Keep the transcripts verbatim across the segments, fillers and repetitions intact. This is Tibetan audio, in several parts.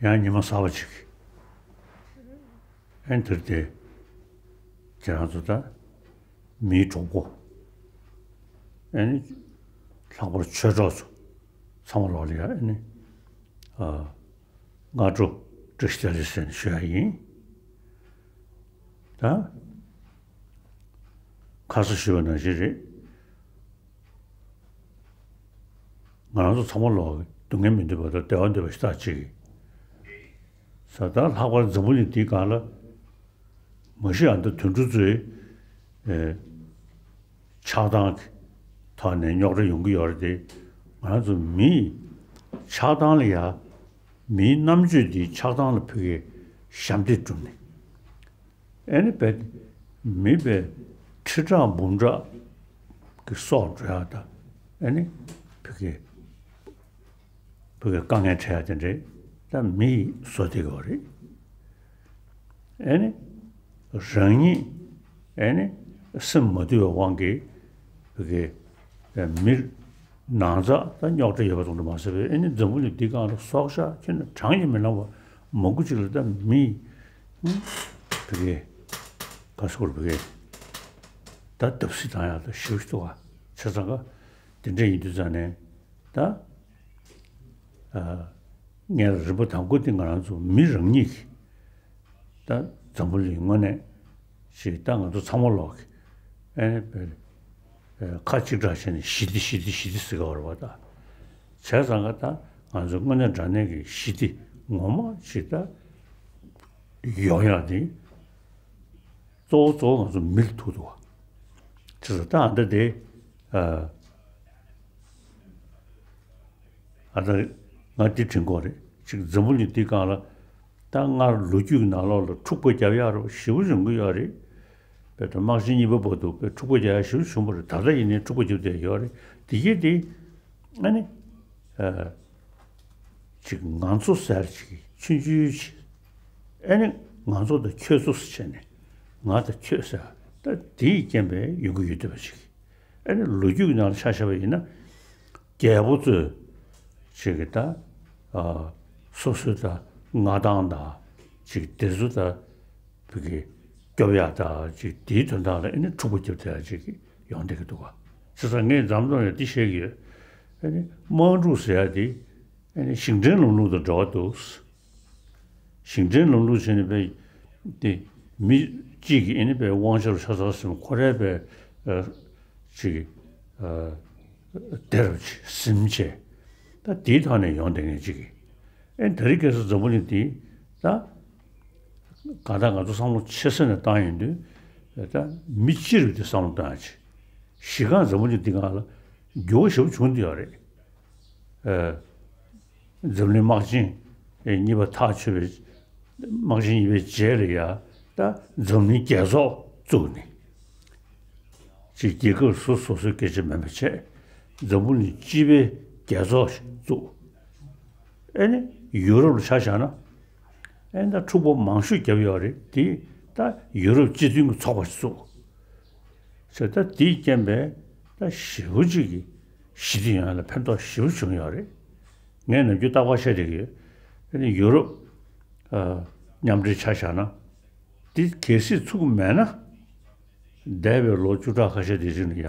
ཡང་ཉི་མ་གསར་པ་ཅིག་ཨན་དེར་དེ་ཁྱེད་རང་ཚོ་ད་མིའི་གྲོགས་པོ། ཨན་ལྷག་པར་ཆོས་གྲོགས་ཚོ་ཚང་མ་ལོག་ལ་ཡ་ཨན་ཨ་སྔ་དྲོ་བཀྲ་ཤིས་བདེ་ལེགས་ཟེར་ནས་ཞུ་ཡ་ཡིན། ད་ཁ་སང་ཞུས་པ་ནང་བཞིན་རེད། ང་རང་ཚོ་ཚང་མ་ལོག་སྡུག་བསྔལ་མི་འདོད་པ་དང་བདེ་བ་འདོད་པ་ཞེ་དྲག་ཅིག་ས་ད་ལྷག་པར་འཛམ་བུ་གླིང་འདིའི་སྒང་ལ་མ་གཞི་ཨ་མདོ་དོན་གྲུབ་ཚོའི་ཨེ་ཆགས་སྡང་གི་ཐོག་ནས་རྙོག་དྲ་ཡོང་གི་ཡོད་རེད་དེ། ང་རང་ཚོ་མིའི་ཆགས་སྡང་ལ་ཡ་མིའི་རྣམ་དཔྱོད་འདིའི་ཆགས་སྡང་ལ་ཕ་གིའི་ཞབས་འདེགས་བསྒྲུབས་ནས། ཨེ་ནི་བེད། མི་བེད། ཁྲི་ཕྲག་འབུམ་ཕྲག་གི་སྲོག་འགྲོ་ཡག་དང་། ཨེ་ནི་བེད་ཀི་བེད་ཀི་དཀའ་ངལ་འཕྲད་ཡག་དེ་འདྲའི་ད་མི་ཡི་བཟོ་བསྡད་ཡོད་རེད། ཨེ་ནི་རང་ཉིད་ཨེ་ནི་སེམས་མ་དུལ་བའི་དབང་གིས་བེད་ཀི་མི་ནང་ཚགས་ད་རྙོག་དྲ་ཡོད་པ་ཙམ་དུ་མ་ཟད་པའི་ཨེ་ནི་འཛམ་བུ་གླིང་འདི་སྒང་ལ་སྲོག་ཆགས་ཁྱོན་ནས་གྲངས་ཀྱིས་མི་ལང་བ་མང་པོ་ཅིག་ལ་ད་མི་བེད་ཀི་ག་སོགས་བེད་ཀི་ད་བརྡབ་གསིག་བཏང་ཡག་ད་ཞེ་པོ་ཞིག་འདུག་ག་བྱས་ཙང་ག་དེ་འདྲ་ཡིན་དུས་ཙང་ནས་ད་ཨ་ངས་རིམ་པ་དང་པོ་དེ་ང་རང་ཚོ་མི་རང་ཉིད་ཀྱིས་ད་འཛམ་བུ་གླིང་དངོས་གནས་ཤིག་ད་ང་ཚོ་ཚང་མ་ལོག་གི་ཨེ་ནི་བེད་ཁ་གཅིག་གྲགས་བྱས་ནས་ཞི་བདེ་ཞི་བདེ་ཞི་བདེ་ཟེར་གི་ཡོད་རེད་པ། ད་བྱས་ཙང་ག་ད་ང་ཚོ་དངོས་གནས་དྲང་གནས་ཀྱི་ཞི་བདེ་ངོ་མ་ཞིག་ད་ཡོང་ཡག་དེ་གཙོ་བོ་གཙོ་བོ་ང་ཚོ་མི་ལ་ཐུག་འདུག་བ། བྱས་ཙང་ད་ཨ་ད་དེ་ཨ། ཨ་ད་ང་འདི་དྲན་གྱི་ཡོད་རེད། ཅིག་འཛམ་བུ་གླིང་འདི་སྒང་ལ་ད་སྔར་ལོ་རྒྱུས་ཀྱི་ནང་ལོགས་ལ་འཁྲུག་པ་རྒྱབ་ཡག་རོ་ཞེ་པོ་ཡོང་གི་ཡོད་རེད། དཔེར་ན་དམག་ཆེན་གཉིས་པ་བར་དུ་དཔེ་འཁྲུག་པ་རྒྱག་ཡག་ཞེ་པོ་བྱུང་བ་རེད། ད་ལྟ་ཡིན་ནའི་འཁྲུག་པ་རྒྱབ་བསྡད་ཡོད་རེད། དེ་གས་དེ་ཨ་ནི་ཨ་ཅིག་ང་ཚོ་ཟེར་ཅིག་ཆུང་ཆུང་ཅིག་ཨ་ནི་ང་ཚོ་དང་ཁྱོད་ཚོ་ཟེར་བྱས་ནས་ང་དང་ཁྱོད་ཟེར་ད་དེའི་རྐྱེན་པས་ཡོང་གི་ཡོད་བསྡད་པ་ཅིག་ཨ་ནི་ལོ་རྒྱུས་ཀྱི་ནང་ལ་ཆ་བཞག་པ་ཡིན་ན། རྒྱལ་པོ་ཚོས་ཅིག་གི་ད་ཨ་སོ་སོའི་ད་མངའ་ཐང་དང་ཅིག་དེ་ཚོ་ད་བུ་གི་སྐྱོབ་ཡག་ད་ཅིག་དེའི་དོན་དག་ལ་ཨ་ནི་འཁྲུག་པ་རྒྱབ་བསྡད་ཡག་ཅིག་ཡོང་བསྡད་ཀྱི་འདུག་ག་བྱས་ཙང་ངས་འཛམ་གླིང་ལ་འདི་བཤད་ཀྱི་ཡོད། ཨ་ནི་དམག་འཁྲུག་ཟེར་ཡག་དེ་ཨ་ནི་ཞིང་བྲན་ལམ་ལུགས་དང་འབྲེལ་བ་འདུག་ཞིང་བྲན་ལམ་ལུགས་བྱས་ནས་པའི་དེ་མི་གཅིག་གིས་ཨེ་ནི་པའི་དབང་ཆ་རུ་ཆ་ཚང་ཟིན་ཁོ་རའི་པའི་ཨ་ཅིག་ཨ་སྡེ་རུ་ཟིན་བྱས་ད་དེའི་ཐོག་ནས་ཡོང་བསྡད་མཁན་ཅིག་གིས་ཨེ་ད་རེས་ཁ་སང་འཛམ་བུ་གླིང་འདི་ད་གང་ལྟར་ང་ཚོ་བསམ་བློ་ཆེ་ས་ནས་བཏང་ཡོང་དུས་ད་མི་སྤྱི་རུ་དེ་བསམ་བློ་བཏང་ཡ་ཅིག་གཞི་རྐང་འཛམ་བུ་གླིང་འདི་སྒང་ལ་འགྱུར་བ་ཞེ་པོ་བྱུང་བསྡད་ཡོད་རེད། ཨ། འཛམ་གླིང་དམག་ཆེན་གཉིས་པ་ཐག་ཆོད་པའི་དམག་ཆེན་གཉིས་པའི་རྗེས་ལ་ཡ་ད་འཛམ་གླིང་རྒྱལ་ཚོགས་བཙུགས་ནས་ཅིག་རྒྱལ་ཁབ་སོ་སོ་སོའི་སྐད་ཆ་མིན་པ་བྱས་འཛམ་བུ་གླིང་སྤྱི་པའི་རྒྱལ་ཚོགས་ཤིག་བཙུགས། ཨེ་ནི་ཡུ་རོབ་ལ་ཆ་བཞག་ན་ཨེ་ད་འཁྲུག་པ་མང་ཤོས་བརྒྱབ་ཡོད་རེད་དེ་ད་ཡུ་རོབ་སྤྱི་མཐུན་གྱི་ཚོགས་པ་ཞིག་བཙུགས། ཟེར་ད་དེའི་རྐྱེན་པས་ད་ཞེ་པོ་ཅིག་གི་ཞི་བདེ་ཡོང་ཡ་ལ་ཕན་ཐོགས་ཞེ་པོ་བྱུང་ཡོད་རེད། ངས་ནམ་རྒྱུན་རྟག་པར་བཤད་བསྡད་ཀྱི་ཡོད། ཨ་ནི་ཡུ་རོབ་ཨ་མཉམ་འབྲེལ་ཆ་བཞག་ན་དེ་གལ་སྲིད་ཚུགས་མེད་ན་འདས་པའི་ལོ་བཅུ་ཕྲག་ཁ་ཤས་དེ་རིང་ལ་ཡ་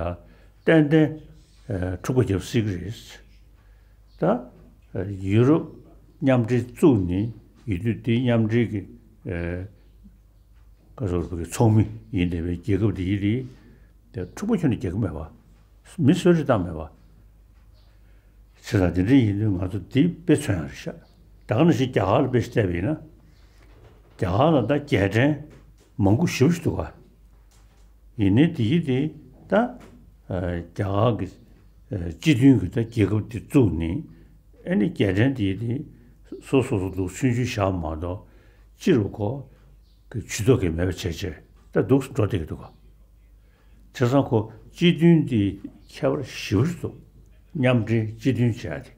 ཏན་ཏན་ཨ་འཁྲུག་པ་བརྒྱབ་སྲིད་ཀྱི་རེད། ད་ཨ་ཡུ་རོབ་མཉམ་འབྲེལ་བཙུགས་ནས་ཡིན་དུས་དེའི་མཉམ་འབྲེལ་གྱི་ཨ། བཀའ་ཟུར་བོད་ཀྱི་ཚོགས་མི་ཡིན་བསྡད་པའི་རྒྱལ་ཁབ་འདི་ཡིན་རེད། དེ་འཁྲུག་པ་ཁྱོན་ནས་རྒྱག་གི་མེད་པ། མི་གསོད་རེས་བཏང་མེད་པ། བྱས་ཙང་དེ་འདྲ་ཡིན་དུས་ང་ཚོ་འདི་དཔེ་མཚོན་ཡག་རེད་ཤག་ད་ག་ནང་བཞིན་རྒྱ་གར་ལ་དཔེ་ཞིག་བལྟས་པ་ཡིན་ན། རྒྱ་གར་ལ་ད་རྒྱལ་ཕྲན་མང་པོ་ཞེ་པོ་ཞིག་འདུག་ག་ཡིན་ནའི་དེ་ཡིན་དེ་ད་རྒྱ་གར་གྱི་སྤྱི་མཐུན་གྱི་ད་རྒྱལ་ཁབ་དེ་བཙུགས་ནས་ཨ་ནི་རྒྱལ་ཕྲན་དེ་ཡིན་དེ་སོ་སོ་སོ་འདུག་ཆུང་ཆུང་བཞག་མ་གཏོགས་སྤྱི་རུ་ཁོ། གི་ཇུས་གཏོགས་ཀྱིས་མེད་པ་བྱས་བྱས་ད་འདུག་སེ་འགྲོ་བསྡད་ཀྱི་འདུག་ག་བྱས་ཙང་ཁོ་སྤྱི་མཐུན་འདི་ཁྱད་པར་ཞེ་པོ་ཅིག་འདུག་མཉམ་འབྲེལ་སྤྱི་མཐུན་བྱས་ཏེ།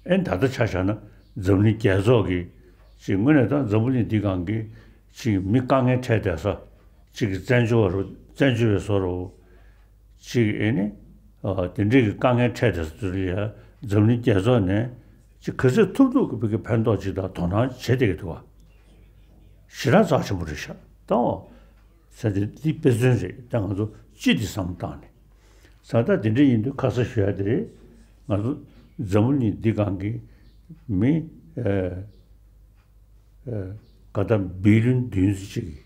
ཨེ་ད་ལྟ་ཆ་བཞག་ན་འཛམ་གླིང་རྒྱལ་ཚོགས་ཀྱི་ཅིག་དངོས་གནས་ད་འཛམ་བུ་གླིང་འདི་སྒང་གི་ཅིག་མི་དཀའ་ངལ་འཕྲད་བསྡད་ས་ཅིག་གི་བཙན་བྱོལ་བ་རུ་བཙན་བྱོལ་བའི་བཟོ་འདྲ་ཅིག་ཨེ་ནི་ཨ་དེ་འདྲའི་གི་དཀའ་ངལ་འཕྲད་བསྡད་ས་དེ་ལ་ཡ་འཛམ་གླིང་རྒྱལ་ཚོགས་ནས་ ཅིག་ག་ཚོད་ཐུབ་ཐུབ་ཀྱི་བོད་ཀྱི་ཕན་ཐོགས་ཅིག་དང་དོ་སྣང་བྱེད་བསྡད་ཀྱི་འདུག་བ། ཞེ་དྲག་རྩ་ཆེན་པོ་རེད་ཤག་ད། ཟེར་ཏེ་འདི་དཔེ་མཚོན་རེད། ད་ང་ཚོ་སྤྱི་འདི་བསམ་བཏང་ནས། ས་ད་དེ་འདྲ་ཡིན་དུས་ཁ་ས་ཞུ་ཡ་དེ་རེད། ང་ཚོ་འཛམ་བུ་གླིང་འདི་སྒང་གི་མི་ཨ་ཨ་ག་ད་བི་ལིན་བདུན་ཅུ་ཅིག་གིས་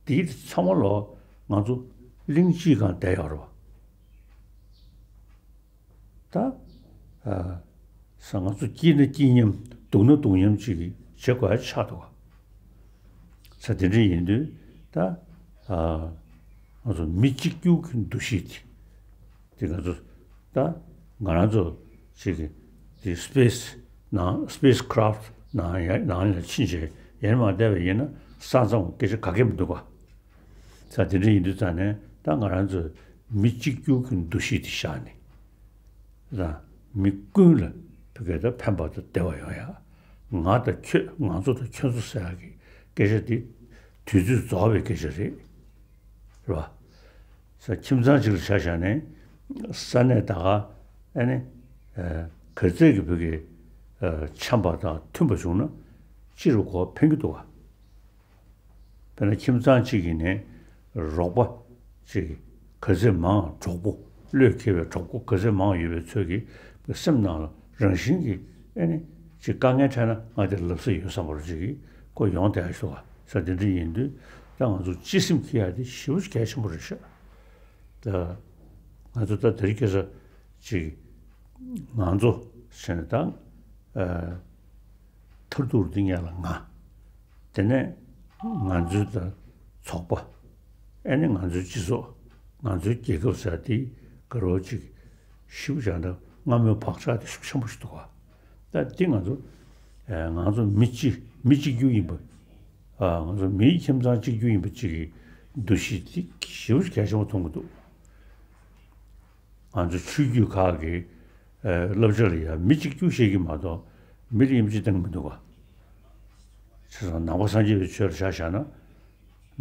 དེའི་ཚང་མ་ལོ་ང་ཚོ་གླིང་སྤྱིའི་སྒང་བསྡད་ཡོད་རེད་བ། ད། ཨ། ས་ང་ཚོ་སྐྱིད་ན་སྐྱིད་མཉམ་སྡུག་ན་སྡུག་མཉམ་ཅིག་བྱེད་དགོས་ཡ་ཆགས་འདུག་ག་ས་དེ་འདྲ་ཡིན་དུས་ད། ཨ། ང་ཚོ་མི་གཅིག་གྱུར་གྱི་འདུ་ཤེས་དེ། དེ་ང་ཚོ་ད་ང་རང་ཚོ་ཅིག་གི་དེ་སི་པེ་སི་ནང་སི་པེ་སི་ཁི་རབ་ཊི་ནང་ཡ་ནང་ལ་ཕྱིན་བྱས་ཡར་མར་བསྡད་པ་ཡིན་ན་ས་མཚམས་སྐད་ཆ་ག་གེ་མི་འདུག་ག་ས་དེ་འདྲ་ཡིན་དུས་ཙང་ནས་ད་ང་རང་ཚོས་མི་གཅིག་གྱུར་གྱི་འདུ་ཤེས་དེ་བཞག་ནས། ད་མི་ཀུན་ལ་བོད་སྐད་ད་ཕན་པ་དང་བདེ་བ་ཡོང་ཡ། ང་དང་ཁྱོད་ང་ཚོ་དང་ཁྱོད་ཚོ་ཟེར་ཡ་གི་སྐད་ཆ་དེ་དུས་ཚོད་རྫོགས་པའི་སྐད་ཆ་རེད། རེད་བ། ས་ཁྱིམ་ཚང་གཅིག་ལ་ཆ་བཞག་ནས་ས་གནས་ད་ག་ཨ་ནི་ག་ཚད་ཀྱི་བོད་སྐད་འཆམ་པ་དང་མཐུན་པ་བྱུང་ན་སྤྱིར་གོ་ཕན་གྱི་འདུག་ག་དཔེར་ན་ཁྱིམ་ཚང་གཅིག་གི་ནས་རོགས་པ་གཅིག་ག་ཚད་མང་གྲོགས་པོ་བློས་འཁེལ་བའི་གྲོགས་པོ་ག་ཚད་མང་ཡོད་པའི་ཚོད་ཀྱིས་སེམས་ནང་ལ་རང་བཞིན་གྱིས་ཨེ་ནི་གཅིག་དཀའ་ངལ་འཕྲད་ན་ང་དེ་ལབ་ས་ཡོད་བསམ་པ་རུ་གཅིག་གིས་ཁོ་ཡོང་བསྡད་ཡ་ཞུ་བ་ས་དེ་འདྲ་ཡིན་དུས་ད་ང་ཚོ་སྤྱི་སེམས་འཁྱེར་ཡ་དེ་ཞེ་པོ་གལ་ཆེན་པོ་རེད་ཤག་ད་ང་ཚོ་ད་དེ་རིང་ཁ་སང་གཅིག་ང་ཚོ་ཟེར་ནས་ད། མཐར་ཐུག་འདི་ངེད་ལ་ང་། དེ་ནས་ང་ཚོའི་ད་ཚོགས་པ། ཨེ་ནི་ང་ཚོའི་སྤྱི་ཚོགས། ང་ཚོའི་རྒྱལ་ཁབ་ཟེར་དེ་ག་རོ་ཅིག་ཞིབ་བཞག་ན་སྔ་མོའི་བག་ཆགས་དེ་ཤུགས་ཆེན་པོ་ཞིག་འདུག་ག་ད་འདི་ང་ཚོ་ང་ཚོ་མི་གཅིག་མི་གཅིག་གྱུར་ཡིན་པ། ང་ཚོ་མིའི་ཁྱིམ་ཚང་གཅིག་གྱུར་ཡིན་པ་ཅིག་གི་འདུ་ཤེས་དེ་ཞེ་པོ་གལ་ཆེན་པོ་མཐོང་གི་འདུག་ང་ཚོ་ཆོས་བརྒྱུད་ཁག་གི་ཨ་བསླབ་བྱ་ལ་ཡང་མི་གཅིག་གྱུར་བཤད་ཀྱི་མ་གཏོགས་མི་ལ་དབྱེ་འབྱེད་བཏང་གི་མི་འདུག་ག་བྱས་ཙང་ནང་པ་སངས་རྒྱས་པའི་ཆོས་ལ་ཆ་བཞག་ན།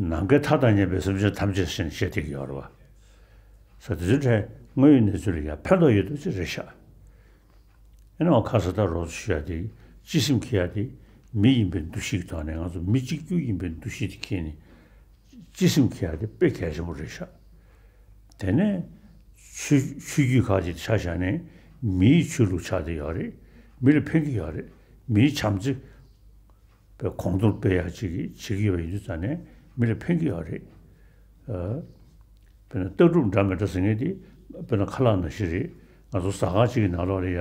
ནམ་མཁའི་མཐའ་དང་མཉམ་པའི་སེམས་ཅན་ཐམས་ཅད་ཟེར་ནས་བཤད་བསྡད་ཀྱི་ཡོད་རེད་བ། ས་དེ་ཚོའི་གྲས་དངོས་ཡོད་གནས་ཚུལ་ལ་ཡང་ཕན་ཐོགས་ཡོད་མདོག་ཅིག་རེད་ཤག་ཨེ་ནའང་ཁ་ས་ད་རོགས་ཚོ་ཞུ་ཡ་དེ་སྤྱི་སེམས་འཁྱེར་ཡ་དེ་མི་ཡིན་པའི་འདུ་ཤེས་ཀྱི་ཐོག་ནས་ང་ཚོ་མི་གཅིག་གྱུར་ཡིན་པའི་འདུ་ཤེས་དེ་འཁྱེར་ནས། སྤྱི་སེམས་འཁྱེར་ཡ་དེ་དཔེ་གལ་ཆེན་པོ་རེད་ཤག་དེ་ནས་ཆོས་ཆོས་བརྒྱུད་ཁག་ཅིག་ཆ་བཞག་ནས་མིའི་ཆོས་ལུགས་ཆགས་བསྡད་ཡོད་རེད། མི་ལ་ཕན་གྱི་ཡོད་རེད། མིའི་བྱམས་བརྩེ་བའི་གོང་མཐོར་སྤེལ་ཡ་ཅིག་བྱེད་ཀྱི་ཡོད་པ་ཡིན་དུས་ཙང་ནས་མི་ལ་ཕན་གྱི་ཡོད་རེད། ཨ། དཔེར་ན་ལྟ་གྲུབ་འདྲ་མི་འདྲ་ཟེར་མཁན་དེ་དཔེར་ན་ཁ་ལག་ནང་བཞིན་རེད། ང་ཚོ་ཟ་ཁང་གཅིག་གི་ནང་ལོགས་ལ་ཡ་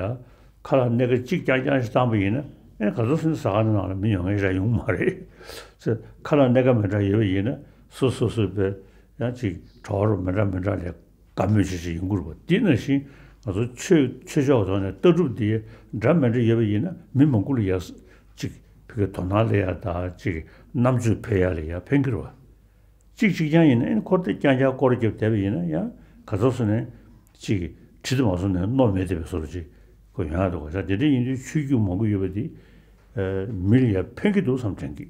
ཁ་ལག་སྣ་ཁ་གཅིག་རྐྱང་རྐྱང་ཞིག་བཏང་པ་ཡིན་ན་ཨེ་ག་ཚོད་སོང་ཟ་ཁང་ནང་ལ་མི་ཡོང་མཁན་ཞིག་ཡོང་མ་རེད། ཚེ་ཁ་ལག་སྣ་ཁ་མི་འདྲ་ཡོད་པ་ཡིན་ན་སོ་སོ་སོ་སོའི་ཡང་ཅིག་གྲོགས་རོགས་མི་འདྲ་མི་འདྲ་ལས་དགའ་མོས་བྱེད་བྱེད་ཡོང་གི་རེད་པ། དེ་ནང་བཞིན་ང་ཚོ་ཆོས་ཆོས་ཕྱོགས་ཐོག་ནས་ལྟ་གྲུབ་འདི་འདྲ་མི་འདྲ་ཡོད་པ་ཡིན་ན་མི་མང་པོ་ལ་ཡ་ཅིག་ཕ་གི་དོ་སྣང་སླེབས་ཡ་དང་ཅིག་རྣམ་དཔྱོད་འཕེལ་ཡ་ལ་ཡ་ཕན་གྱི་རེད་པ། གཅིག་གཅིག་རྐྱང་ཡིན་ན་ཨེ་ཁོ་དེ་རྐྱང་རྐྱང་སྐོར་རྒྱབ་བསྡད་པ་ཡིན་ན་ཡང་ག་ཚོད་སོང་ནས་གཅིག་གིས་ཁྲིད་དུ་མ་སོང་ནས་མནོ་མེད་བསྡད་པའི་བཟོ་འདྲ་ཅིག་ཁོ་ཡོང་ཡག་འདུག་ག་ས་དེ་འདྲ་ཡིན་དུས་ཆོས་བརྒྱུད་མང་པོ་ཡོད་པ་འདི་མི་ལ་ཡང་ཕན་གྱི་འདུག་བསམ་དྲན་གི་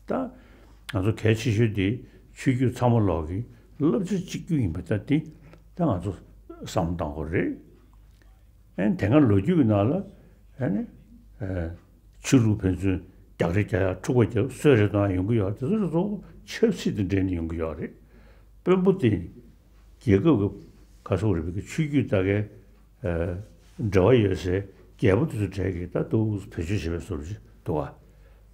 ད་ང་ཚོ་གལ་ཆེ་ཤོས་འདི་ཆོས་བརྒྱུད་ཚང་མ་ལོག་གི་བསླབ་བྱ་གཅིག་གྱུར་ཡིན་པ་ད་འདི་ད་ང་ཚོ་བསམ་བློ་གཏང་དགོས་རེད། ཨེ་དེ་སྔ་ལོ་རྒྱུས་ཀྱི་ནང་ལ་ཨེ་ནི་ཨེ་ཆོས་ལུགས་ཕན་ཚུན་རྒྱག་རེས་རྒྱག་ཡ་འཁྲུག་པ་རྒྱག་གསོད་རེས་གཏོང་ཡ་ཡོང་གི་ཡོད། དེ་ཚོ་ཚོ་ཆབ་སྲིད་དང་འབྲེལ་ནས་ཡོང་གི་ཡོད་རེད། དཔོན་པོ་དེ་རྒྱལ་ཁབ་ཀྱི་ག་སོག་རེད་པའི་ཆོས་བརྒྱུད་ད་གའི་ཨེ་འབྲེལ་བ་ཡོད་སའི་རྒྱལ་པོ་དེ་ཚོ་གྲས་ཀྱིས་ད་འདུག་བེད་སྤྱོད་བྱེད་པའི་བཟོ་འདྲ་ཅིག་འདུག་བ།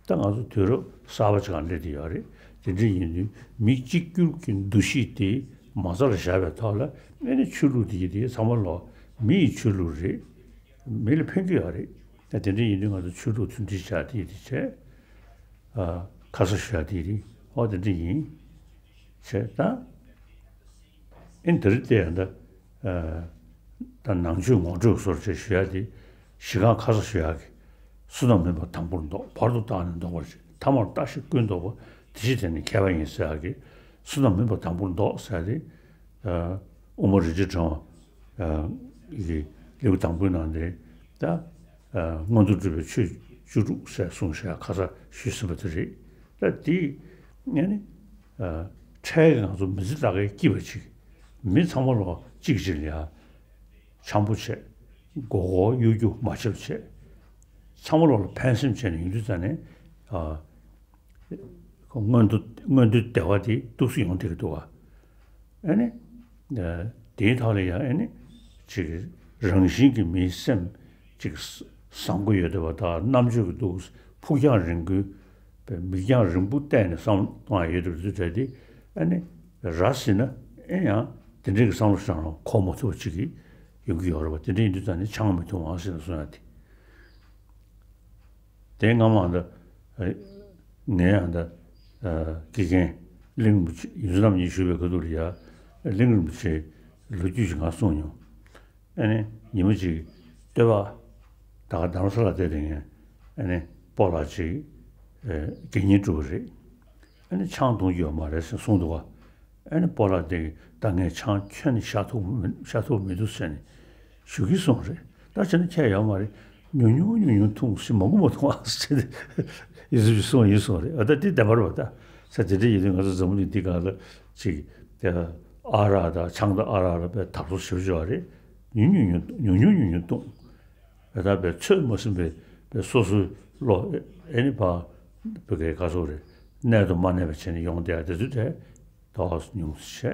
ད་ང་ཚོ་དུས་རབས་གསར་པ་ཅིག་ལ་སླེབས་བསྡད་ཡོད་རེད། དེ་འདྲ་ཡིན་དུས་མི་གཅིག་གྱུར་གྱི་འདུ་ཤེས་དེ་མ་རྩ་ལ་བཞག་པའི་ཐོག་ལ་ཨེ་ནི་ཆོས་ལུགས་དེ་ཡི་དེ་ཚང་མ་ལོ་མི་ཡི་ཆོས་ལུགས་རེད། མི་ལ་ཕན་གྱི་ཡོད་རེད། ད་དེ་འདྲ་ཡིན་དུས་ང་ཚོ་ཆོས་ལུགས་མཐུན་སྒྲིལ་བྱ་དེ་ཡི་དེ་བྱས། ཨ། ཁ་ས་ཞུ་ཡ་དེ་ཡི་དེ་ཨོ་དེ་འདྲ་ཡིན། བྱས་ད། ཨེ་འདིར་བལྟས་ཡང་ད། ད་ནང་ཆོས་ངོ་སྤྲོད་སོར་ཆེ་ཞུ་ཡ་དེ། གཞི་རྐང་ཁ་ས་ཞུ་ཡ་གི། བསོད་ནམས་མིན་པ་དང་པོར་འདོགས། བར་དུ་བརྟགས་ནས་འདོགས་པར་བྱེད། ཐ་མར་བརྟགས་ཤིང་ཀུན་རྟོག་པ། དེ་ཕྱིར་དེ་ནི་མཁས་པ་ཡིན་ཟེར་ཡ་གི། བསོད་ནམས་མིན་པ་དང་པོར་འདོགས་ཟེར་ཡ་དེ། དབུ་མ་རིན་ཆེན་ཕྲེང་བ་གི་ལེའུ་དང་པོའི་ནང་དེ། ད། མངོན་མཐོ་སྒྲུབ་པའི་ཆོས་བཅུ་དྲུག་ཟེར་གསུངས་ཤག་ཁ་ས་ཞུས་ཟིན་པ་དེ་རེད། ད་དེ་ངས་ནི་འཕྲལ་གྱི་ང་ཚོ་མི་ཚེ་ད་གའི་སྐྱིད་པ་ཅིག་མི་ཚང་མ་ལོ་གཅིག་གཅིག་ལ་ཡ་འཆམ་པོ་བྱས། མགོ་སྐོར་གཡོ་སྒྱུ་མ་བྱེད་པ་བྱས། ཚང་མ་ལོག་ལ་ཕན་སེམས་བྱས་ནས་ཡོང་དུས་ཙ་ནས། ཨ། མངོན་མཐོ་མངོན་མཐོའི་བདེ་བ་དེ་ཏོག་ཙམ་ཡོང་བསྡད་ཀྱི་འདུག་བ། ཨ་ནི། ཨ། དེའི་ཐོག་ལ་ཡང་ཨ་ནི། ཅིག་རང་བཞིན་གྱིས་མིའི་སེམས་ཅིག་བཟང་པོ་ཡོད་བསྡད་པ་དང་རྣམ་དཔྱོད་ཀྱི་འདུག་ཕུགས་རྒྱང་རིང་པོའི་མིག་རྒྱང་རིང་པོ་བལྟས་ནས་བསམ་བློ་གཏོང་ཡ་ཡོད་བསྡད་པ་དེ་ཚོ་གྲས་དེ་ཨ་ནི། ར་ཟིན་ན་ཨེ་ཡང་དེ་འདྲའི་གི་བསམ་བློ་ཞིག་རང་འཁོར་མ་ཐུབ་པ་ཅིག་གི་ཡོང་གི་ཡོད་རེད་བ། དེ་འདྲ་ཡིན་དུས་ཙ་ནས་ཆང་མི་འཐུང་བ་ཟེར་ནས་གསུང་ཡ་དེ། དེ་སྔ་མ་ཨ་ད། ཨ། ངའི་ཨ་ད། ཨ། དགེ་རྒན་གླིང་རིན་པོ་ཆེ་ཡོངས་འཛིན་རྣམ་གཉིས་བཞུགས་པའི་སྐབས་དུས་ལ་ཡ། གླིང་རིན་པོ་ཆེ་ལོ་རྒྱུས་ཤིག་ང་གསུངས་མྱོང་། ཨ་ནི་ཉི་མ་གཅིག་སྟོད་པ་ད་ག་རྡ་རམ་ས་ལ་བསྡད་དེ་ངས་ཨ་ནི་སྤོ་ལགས་གཅིག་ཨ། དགེ་བསྙེན་སྒྲུབ་པ་རེད། ཨ་ནི་ཆང་འཐུང་རྒྱུ་ཡོད་མ་རེད་ཟེར་གསུངས་འདུག་བ། ཨ་ནི་སྤོ་ལགས་དེ་གིས་ད་ངས་ཆང་ཁྱོན་ནས་བཞག་ཐུབ་མི་བཞག་ཐུབ་མི་འདུག་ཟེར་ནས་ཞུ་གི་སོང་རེད། ད་བྱས་ན་ཁྱད་ཡོད་མ་རེད། ཉུང་ཉུང་ཉུང་ཉུང་འཐུང་ཞེས་མང་པོ་མ་འཐུང་ཨ་ཟེར་ནས་ཡིན་གསུངས་ཡིན་གསུངས་རེད། ཨ་ད་འདི་བདེན་པ་རེད་བ། ད་ས་དེ་འདྲ་ཡིན་དུས་ང་ཚོ་འཛམ་བུ་གླིང་འདི་སྒང་ལ་ཅིག་ཨ་རག་དང་ཆང་དང་ཨ་རག་ལ་དཔེ་དར་སོ་ཞེ་པོ་ཅིག་ཡོད་རེད། ཉུང་ཉུང་ཉུང་ཉུང་ཉུང་ཉུང་ཉུང་འཐུང་། ད་ལྟ་བའི་ཚོད་མ་ཟིན་པའི་བའི་སོ་སོའི་བློ་ཨེ་ནི་ཕ་བུ་གའི་ག་ཚོད་རེད། གནས་དང་མ་གནས་པ་བྱས་ནས་ཡོང་བསྡད་ཡ་དེ་ཚོ་དེ་དོགས་ཉུང་ཤས་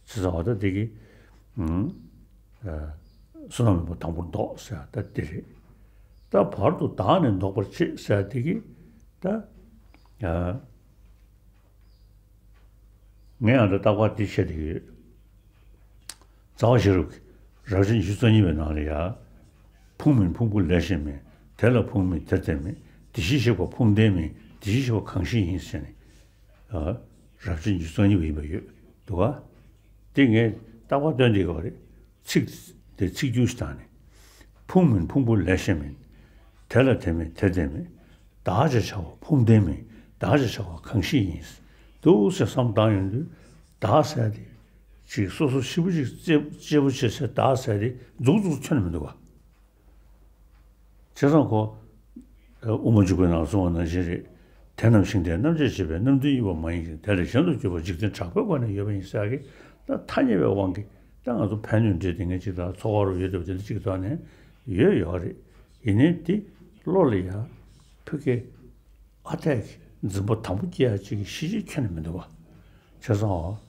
ཆེ་ས་བ། ད་དེ་གི་ཨུམ། ཨ། བསོད་ནམས་མེད་པ་དང་པོར་ལྡོག་ཟེར་ཡ་ད་དེ་རེད། ད་བར་དུ་བདག་ནི་ལྡོག་པར་བྱེད་ཟེར་ཡ་དེ་གི་ད། ཨ། ངས་ཡང་ད་རྟག་པར་འདི་བཤད་བསྡད་ཀྱི་ཡོད། རྩ་བ་ཤེས་རབ་ཀྱི་རབ་བྱེད་ཉི་ཤུ་རྩ་གཉིས་པའི་ནང་ལ་ཡ། ཕུང་མིན་ཕུང་པོ་ལས་གཞན་མིན། དེ་ལ་ཕུང་མིན་དེར་བརྟེན་མིན། དེ་བཞིན་གཤེགས་པ་ཕུང་ལྡན་མིན། དེ་བཞིན་གཤེགས་པ་གང་ཞིག་ཡིན་ཟེར་ནས། ཨ། རབ་བྱེད་ཉི་ཤུ་རྩ་གཉིས་པ་ཡིན་པ་ཡོད་འདུག་ག་དེ་ངས་རྟག་པར་སྟོན་བསྡད་ཀྱི་ཡོད་རེད། ཚིག་དེ་ཚིག་སྒྱུར་ཞིག་བཏང་ནས། ཕུང་མིན་ཕུང་པོ་ལས་གཞན་མིན། དེ་ལ་དེ་མིན་དེ་དེ་མིན། བདག་ཅེས་བྱ་བ་ཕུང་ལྡན་མིན། བདག་ཅེས་བྱ་བ་གང་ཞིག་ཡིན། འདུག་ཟེར་བསམ་བཏང་ཡོང་དུས་བདག་ཟེར་དེ་ཅིག་སོ་སོ་ཞེ་པོ་ཅིག་གཅེས་གཅེས་པོ་བྱེད་ཟེར་བདག་ཟེར་དེ་མཛུབ་གུ་ཁྱོན་ནས་མི་འདུག་ག་བྱས་ཙང་ཁོ། དབུ་མ་འཇུག་པའི་ནང་གསུངས་པ་ནང་བཞིན་རེད། དེ་རྣམས་ཤིང་རྟའི་རྣམ་བཅད་བྱེད་པའི་རྣམ་བདུན་དབྱེ་བ་མ་ཡིན་ཞིང་། དེ་ལས་གཞན་དུ་གྱུར་པ་འཇིག་རྟེན་དྲེགས་པའི་སྒོ་ནས་ཡོད་པ་ཡིན་ཟེར་གི། ད་ཐ་སྙད་པའི་དབང་གིས་ད་ང་ཚོ་ཕན་གནོད་འདྲེས་དེ་ངས་ཅིག་ད་ཚོགས་པ་རུ་ཡོད་དེ་བ་དེ་འདྲ་ཅིག་ཐོག་ནས་ཡོད་ཡོད་རེད། ཡིན་ནའི་དེ་བློ་ལ་ཡ་ཕུ་གེ་ཨ་ཐད་ཀྱི་འཛིན་པ་དང་པོ་སྐྱེ་ཡ་ཅིག་གི་གཞི་ཅིག་ཁྱོན་ནས་མི་འདུག་བ། བྱས་ཙང་།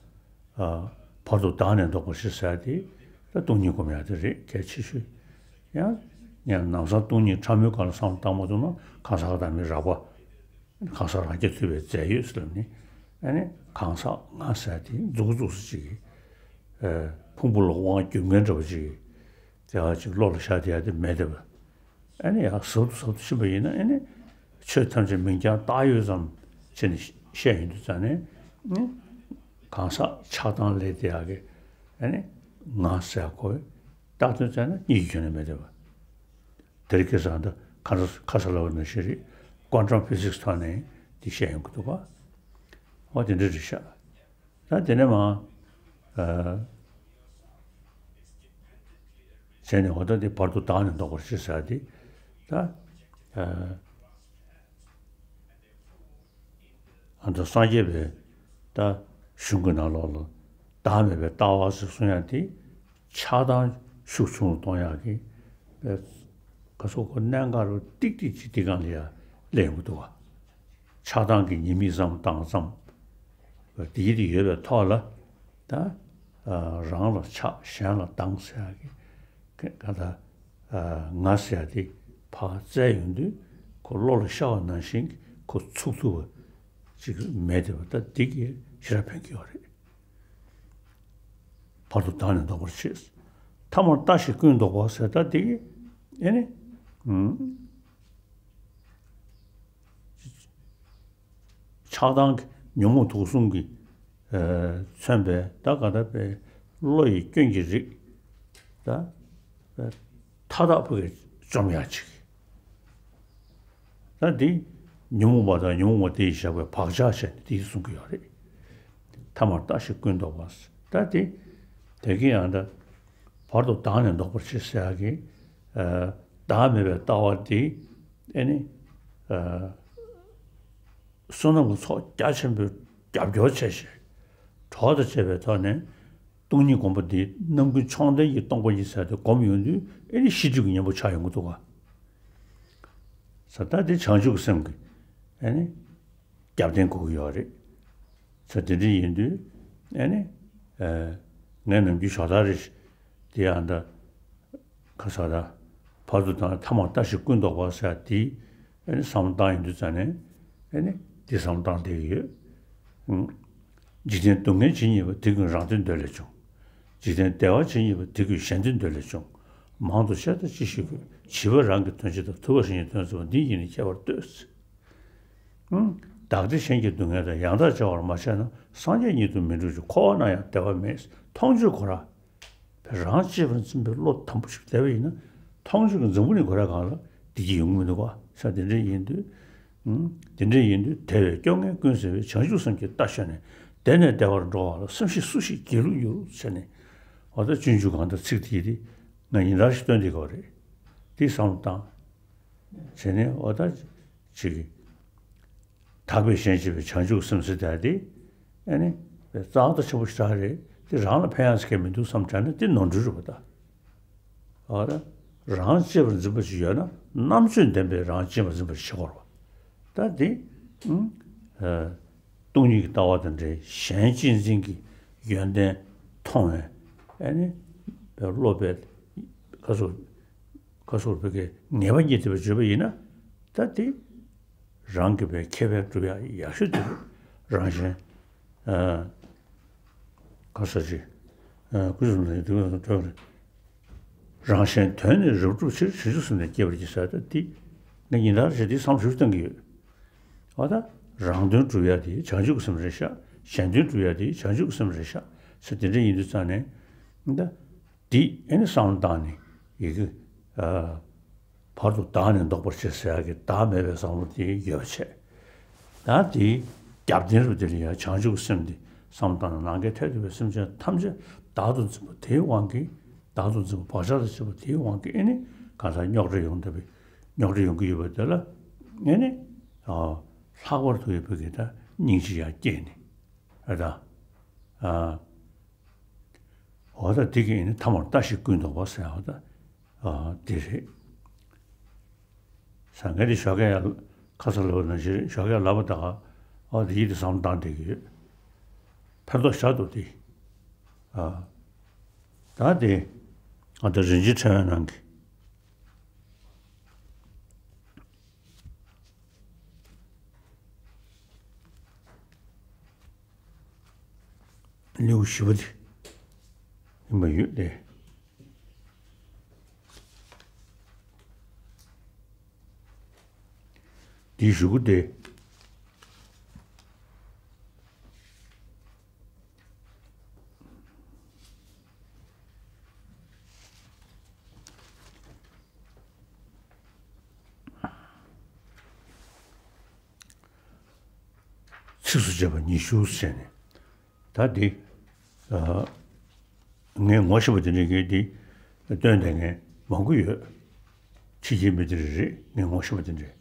ཨ། བར་དུ་བདག་ནི་ལྡོག་པར་བྱེད་ཟེར་དེ་ད་སྟོང་ཉིད་སྒོམ་ཡ་དེ་རེད། གལ་ཆེ་ཤོས། ཡང་ཡང་ལམ་སང་སྟོང་ཉིད་ཕྲ་མོའི་སྒང་ལ་བསམ་བློ་བཏང་མ་ཐུབ་ན་གང་ཟག་བདག་མེད་རགས་པ། གང་ཟག་རང་རྐྱ་ཐུབ་པའི་རྫས་ཡོད་ཟེར་ལབ་ནི། ཨ་ནི་གང་ཟག་ང་ཟེར་དེ་མཛུབ་གུ་བཙུགས་སུ་ཅིག་གིས། ཨ། ཕུང་པོ་ལ་དབང་བསྒྱུར་མཁན་འདྲ་བ་ཅིག་གིས་དེ་ག་ཅིག་བློ་ལ་ཤར་བསྡད་ཡ་དེ་མེད་བསྡད་པ། ཨ་ནི་ཡང་ཟབ་ཏུ་ཟབ་ཏུ་ཕྱིན་པ་ཡིན་ན་ཨ་ནི་ཆོས་ཐམས་ཅད་མིང་རྐྱང་བཏགས་ཡོད་ཙམ་བྱས་ནས་བཤད་ཡོང་དུས་ཙང་ནས་ཨ་ནི་གང་ཟག་ཆགས་སྡང་ལས་འདས་ཡག་གི་ཨ་ནི་ང་ཟེར་ཡག་གོ་བཏགས་དོན་བཙལ་ན་གཉིས་ཀྱི་ཁྱོན་ནས་མེད་བསྡད་པ། དེ་རིང་ཁ་སང་ད་ཁ་ས་ཁ་ས་ལ་བ་ནང་བཞིན་རེད། ཀོན་ཊམ་ཕི་ཟིག་སི་ཐོག་ནས་འདི་བཤད་ཡོང་གི་འདུག་ག་འོ་དེ་འདྲ་རེད་ཤག་ད་དེ་ནས་མ། ཨ། བྱས་ནས་འོ་ད་དེ་བར་དུ་བདག་ནི་ལྡོག་པར་བྱེད་ཟེར་དེ། ད། ཨ། ཨ་ད་སངས་རྒྱས་པའི་ད་གཞུང་གི་ནང་ལོགས་ལ་བདག་མེད་པའི་ལྟ་བ་ཟེར་གསུང་ཡ་དེ་ཆགས་སྡང་ཤུགས་ཆུང་རུ་གཏོང་ཡག་གི་ག་ཚོད་ཁོ་གནད་འགག་རུ་ཏིག་ཏིག་ཅིག་དེ་སྒང་ལ་ཡ་སླེབས་ཡོང་གི་འདུག་བ། ཆགས་སྡང་གི་ཉེས་དམིགས་བསམ་བཏང་ཙམ། དེ་དེ་ཡོད་པའི་ཐོག་ལ་ད་རང་ལ་ཆགས་གཞན་ལ་སྡང་ཟེར་ཡག་གི་ག་ད་ང་ཟེར་ཡག་དེ་ཕར་བཙལ་ཡོང་དུས་ཁོ་བློ་ལ་ཤར་བ་ནང་བཞིན་ཁོ་ཚུགས་ཐུབ་པ་ཅིག་མེད་བསྡད་པ་ད་འདི་གིས་ཞེ་དྲག་ཕན་གྱི་ཡོད་རེད། བར་དུ་བདག་ནི་ལྡོག་པར་བྱེད། ཐ་མར་ལྟ་ཞིག་ཀུན་ལྡོག་པ་ཟེར་ད་འདི་གིས་ཨེ་ནི། ཆགས་སྡང་གི་ཉོན་མོངས་དུག་གསུམ་གྱིས་ཨ་མཚོན་པའི་ད་ག་ད་པའི་བློ་ཡི་སྐྱོན་གྱི་རིགས་ད་མཐའ་དག་ཕུག་གི་བཅོམ་ཡག་ཅིག་ད་འདི་ཉོན་མོངས་པ་དང་ཉོན་མོངས་པ་དེ་ཡིས་བཞག་པའི་བག་ཆགས་བྱས་ནས་དེ་གསུང་གི་ཡོད་རེད། ཐ་མར་ལྟ་ཞིག་ཀུན་ལྡོག་པ། ད་དེ་དེ་གི་ཡང་ད་བར་དུ་བདག་ནི་ལྡོག་པར་བྱེད་ཟེར་ཡག་གི་ཨ་བདག་མེད་པའི་ལྟ་བ་དེ་ཨེ་ནི་ཨ། བསོད་ནམས་ཀྱི་ཚོགས་རྒྱ་ཆེན་པོས་རྒྱབ་སྐྱོར་བྱས་ཤིང་། གྲོགས་དང་བཅས་པའི་ཐོག་ནས་སྟོང་ཉིད་སྒོམ་པ་འདི་རྣམ་ཀུན་མཆོག་ལྡན་གྱི་སྟོང་པ་ཉིད་ཟེར་ཏེ་སྒོམ་ཡོང་དུས་ཨེ་ནི་ཤེས་སྒྲིབ་ཀྱི་གཉེན་པོ་ཆགས་ཡོང་གི་འདུག་ག་ས་ད་དེ་བྱང་ཆུབ་ཀྱི་སེམས་ཀྱི་ཨ་ནི་རྒྱབ་རྟེན་དགོས་ཀྱི་ཡོད་རེད། ས་དེ་འདྲ་ཡིན་དུས་ཨ་ནི་ཨ་ངས་ནམ་རྒྱུན་ཞོགས་ཐག་རེ་དེ་ཡང་ད་ཁ་ས་ད་བར་དུ་བཏང་ཐ་མར་ལྟ་ཞིག་ཀུན་རྟོག་པ་ཟེར་དེ་ཨ་ནི་བསམ་བློ་བཏང་ཡོང་དུས་ཙང་ནས་ཨ་ནི་དེ་བསམ་བློ་བཏང་བསྡད་ཀྱི་ཡོད། འཇིག་རྟེན་སྡུག་བསྔལ་ཇི་སྙེད་པ། དེ་ཀུན་རང་དོན་འདོད་ལས་བྱུང་། འཇིག་རྟེན་བདེ་བ་ཇི་སྙེད་པ། དེ་ཀུན་གཞན་དོན་འདོད་ལས་བྱུང་། མང་དུ་བཤད་དང་ཅི་ཞིག་དགོས། བྱིས་པ་རང་གི་དོན་བྱེད་དང་། ཐུབ་པ་གཞན་གྱི་དོན་མཛད་པ། འདི་ཉིད་ནི་ཁྱད་པར་ལྟོས། བདག་བདེ་གཞན་གྱི་སྡུག་བསྔལ་དང་། ཡང་དག་བྱ་བར་མ་བྱས་ན། སངས་རྒྱས་ཉིད་དུ་མི་འགྲུབ་ཅིང་། འཁོར་བ་ན་ཡང་བདེ་བ་མེད། མཐོང་ཆོས་ཁོ་རང་རང་གཅེས་པར་འཛིན་པའི་བློ་དམ་པོ་ཞིག་བསྡད་པ་ཡིན་ན། མཐོང་ཆོས་ཀྱི་འཛིན་པ་ནི་ཁོ་རང་སྒང་ལ་བདེ་སྐྱིད་ཡོང་གི་མི་འདུག་ག་ས་དེ་འདྲ་ཡིན་དུས། ཨང་། དེ་འདྲ་ཡིན་དུས་དལ་བའི་སྐྱོ་ངལ་ཀུན་སེལ་བའི། བྱང་ཆུབ་སེམས་ཀྱི་རྟ་ཞོན་ནས། བདེ་ནས་བདེ་བར་འགྲོ་བ་ལ། སེམས་ཤེས་སུ་ཞིག་སྒྱིད་ལུག་འགྱུར། ཟེར་ནས། འོ་ད་སྤྱོད་འཇུག་གང་ལྟར་ཚིག་དེ་ཡིས་དེ་ང་ཡིན་ད་ཞིག་སྟོན་དེ་གོ་རེད། དེ་བསམ་བློ་བཏང་བྱས་ནས་འོ་ད་ཅིག་གིས། དག་པས་གཞན་གཅེས་པའི་བྱང་ཆུབ་སེམས་ཟེར་ཡ་དེ་ཨ་ནི་རྩ་བ་ཆེན་པོ་ཞེ་དྲག་རེད། དེ་རང་ལ་ཕན་ཡག་ཟེར་མཁན་མི་འདུག་བསམ་དྲན་ན་དེ་ནོར་འཁྲུལ་རེད་པ་ད། འོ་ད་རང་གཅེས་པར་འཛིན་པ་ཞིག་ཡོད་ན་རྣམ་དཔྱོད་ལྡན་པས་རང་གཅེས་པར་འཛིན་པ་ཞིག་བྱེད་དགོས་རེད་པ། ད་དེ་ཨུམ་ཨ་སྟོང་ཉིད་ཀྱི་ལྟ་བ་དང་འབྲེལ། གཞན་གཅེས་འཛིན་གྱི་ཡོན་ཏན་མཐོང་བའི་ཨ་ནི་བློ་དཔེ་ཁ་སོ་ཁ་སོར་བོད་སྐད་ངེས་པ་རྙེད་ཐུབ་པ་བརྗོད་པ་ཡིན་ན། ད་དེ་རང་གི་བའི་ཁེ་ཕན་སྒྲུབ་ཡག་ཡག་ཤོས་དེ་རེད། རང་གཞན་ཨ་ག་ས་ཅི་ཨ་ཀུན་གསུམ་ལ་ཡང་དུས་གསུམ་གྲོལ་རེད། རང་གཞན་དོན་ནི་རབ་བསྒྲུབ་ཕྱིར། བྱང་ཆུབ་སེམས་ནི་བསྐྱེད་པར་བགྱི་ཟེར། ད་དེ་ངས་ཉིན་ལྟར་བྱས་དེ་བསམ་ཞིབ་གཏོང་གི་ཡོད། འོ་ད་རང་དོན་སྒྲུབ་ཡག་དེ་བྱང་ཆུབ་ཀྱི་སེམས་རེད་ཤག་གཞན་དོན་སྒྲུབ་ཡག་དེ་བྱང་ཆུབ་ཀྱི་སེམས་རེད་ཤག་ཟེར་དེ་འདྲ་ཡིན་དུས་ཙང་ནས་ད། འདི་ཨེ་ནི་བསམ་བློ་བཏང་ནས་ཡི་གེ་ཨ་བར་དུ་བདག་ནི་བཟློག་པར་བྱེད་ཟེར་ཡག་གི་བདག་མེད་པའི་བསམ་བློ་དེ་ཡོད་པ་བྱས། ད་དེའི་རྒྱབ་རྟེན་རུ་དེ་ལ་ཡང་བྱང་ཆུབ་ཀྱི་སེམས་འདི་བསམ་བློ་བཏང་ན། ནམ་མཁའི་མཐས་གཏུགས་པའི་སེམས་ཅན་ཐམས་ཅད་བདག་ཏུ་འཛིན་པ་དེའི་དབང་གིས། བདག་ཏུ་འཛིན་པ་བག་ཆགས་དང་བཅས་པ་དེའི་དབང་གིས་ཨེ་ནི་གང་ལྟར་རྙོག་དྲ་ཡོང་བསྡད་པའི་རྙོག་དྲ་ཡོང་གི་ཡོད་པ་དེ་ལ་ཨེ་ནི་ཨ་ལྷག་པར་དུ་ཡོད་པའི་གི་ད་སྙིང་རྗེ་ཡང་སྐྱེས་ནས་ཨ་ད་ཨ། འོ་ད་འདི་གི་ནི་ཐ་མར་ལྟ་ཞིག་ཀུན་རྟོག་པ་ཟེར་བ་ད་ཨ་འདི་རེད། ཟང་ངེ་འདི་ཞོགས་ཀས་ཡར་ཁ་ས་ལབ་ན་ཞིག་ཞོགས་ཀས་ལབ་པ་ད་ཨ་འདི་ཡིད་དུ་བསམ་བཏང་བསྡད་ཀྱི་ཡོད། ཕན་ཐོགས་ཞེ་དྲག་འདུག་འདི། ཨ་ད་འདི་ཨ་ད་རིན་ཆེན་ཕྲེང་བའི་ནང་གི་ལེའུ་བཞི་པ་དེ་ཡིན་པ་ཡོད་དེ། འདིའི་གཞུག་གུ་དེ། ཚིགས་སུ་བཅད་པ་ཉི་ཤུ་ཟེར་ནས། ད་འདི་ཨ་ངས་ངོ་ཤེས་པ་དེ་འདྲ་གི་འདི་སྟོན་བསྡད་མཁན་མང་པོ་ཡོད། ཕྱི་རྒྱལ་མི་དེ་རེ་རེ་ངས་ངོ་ཤེས་པ་དེ་འདྲ།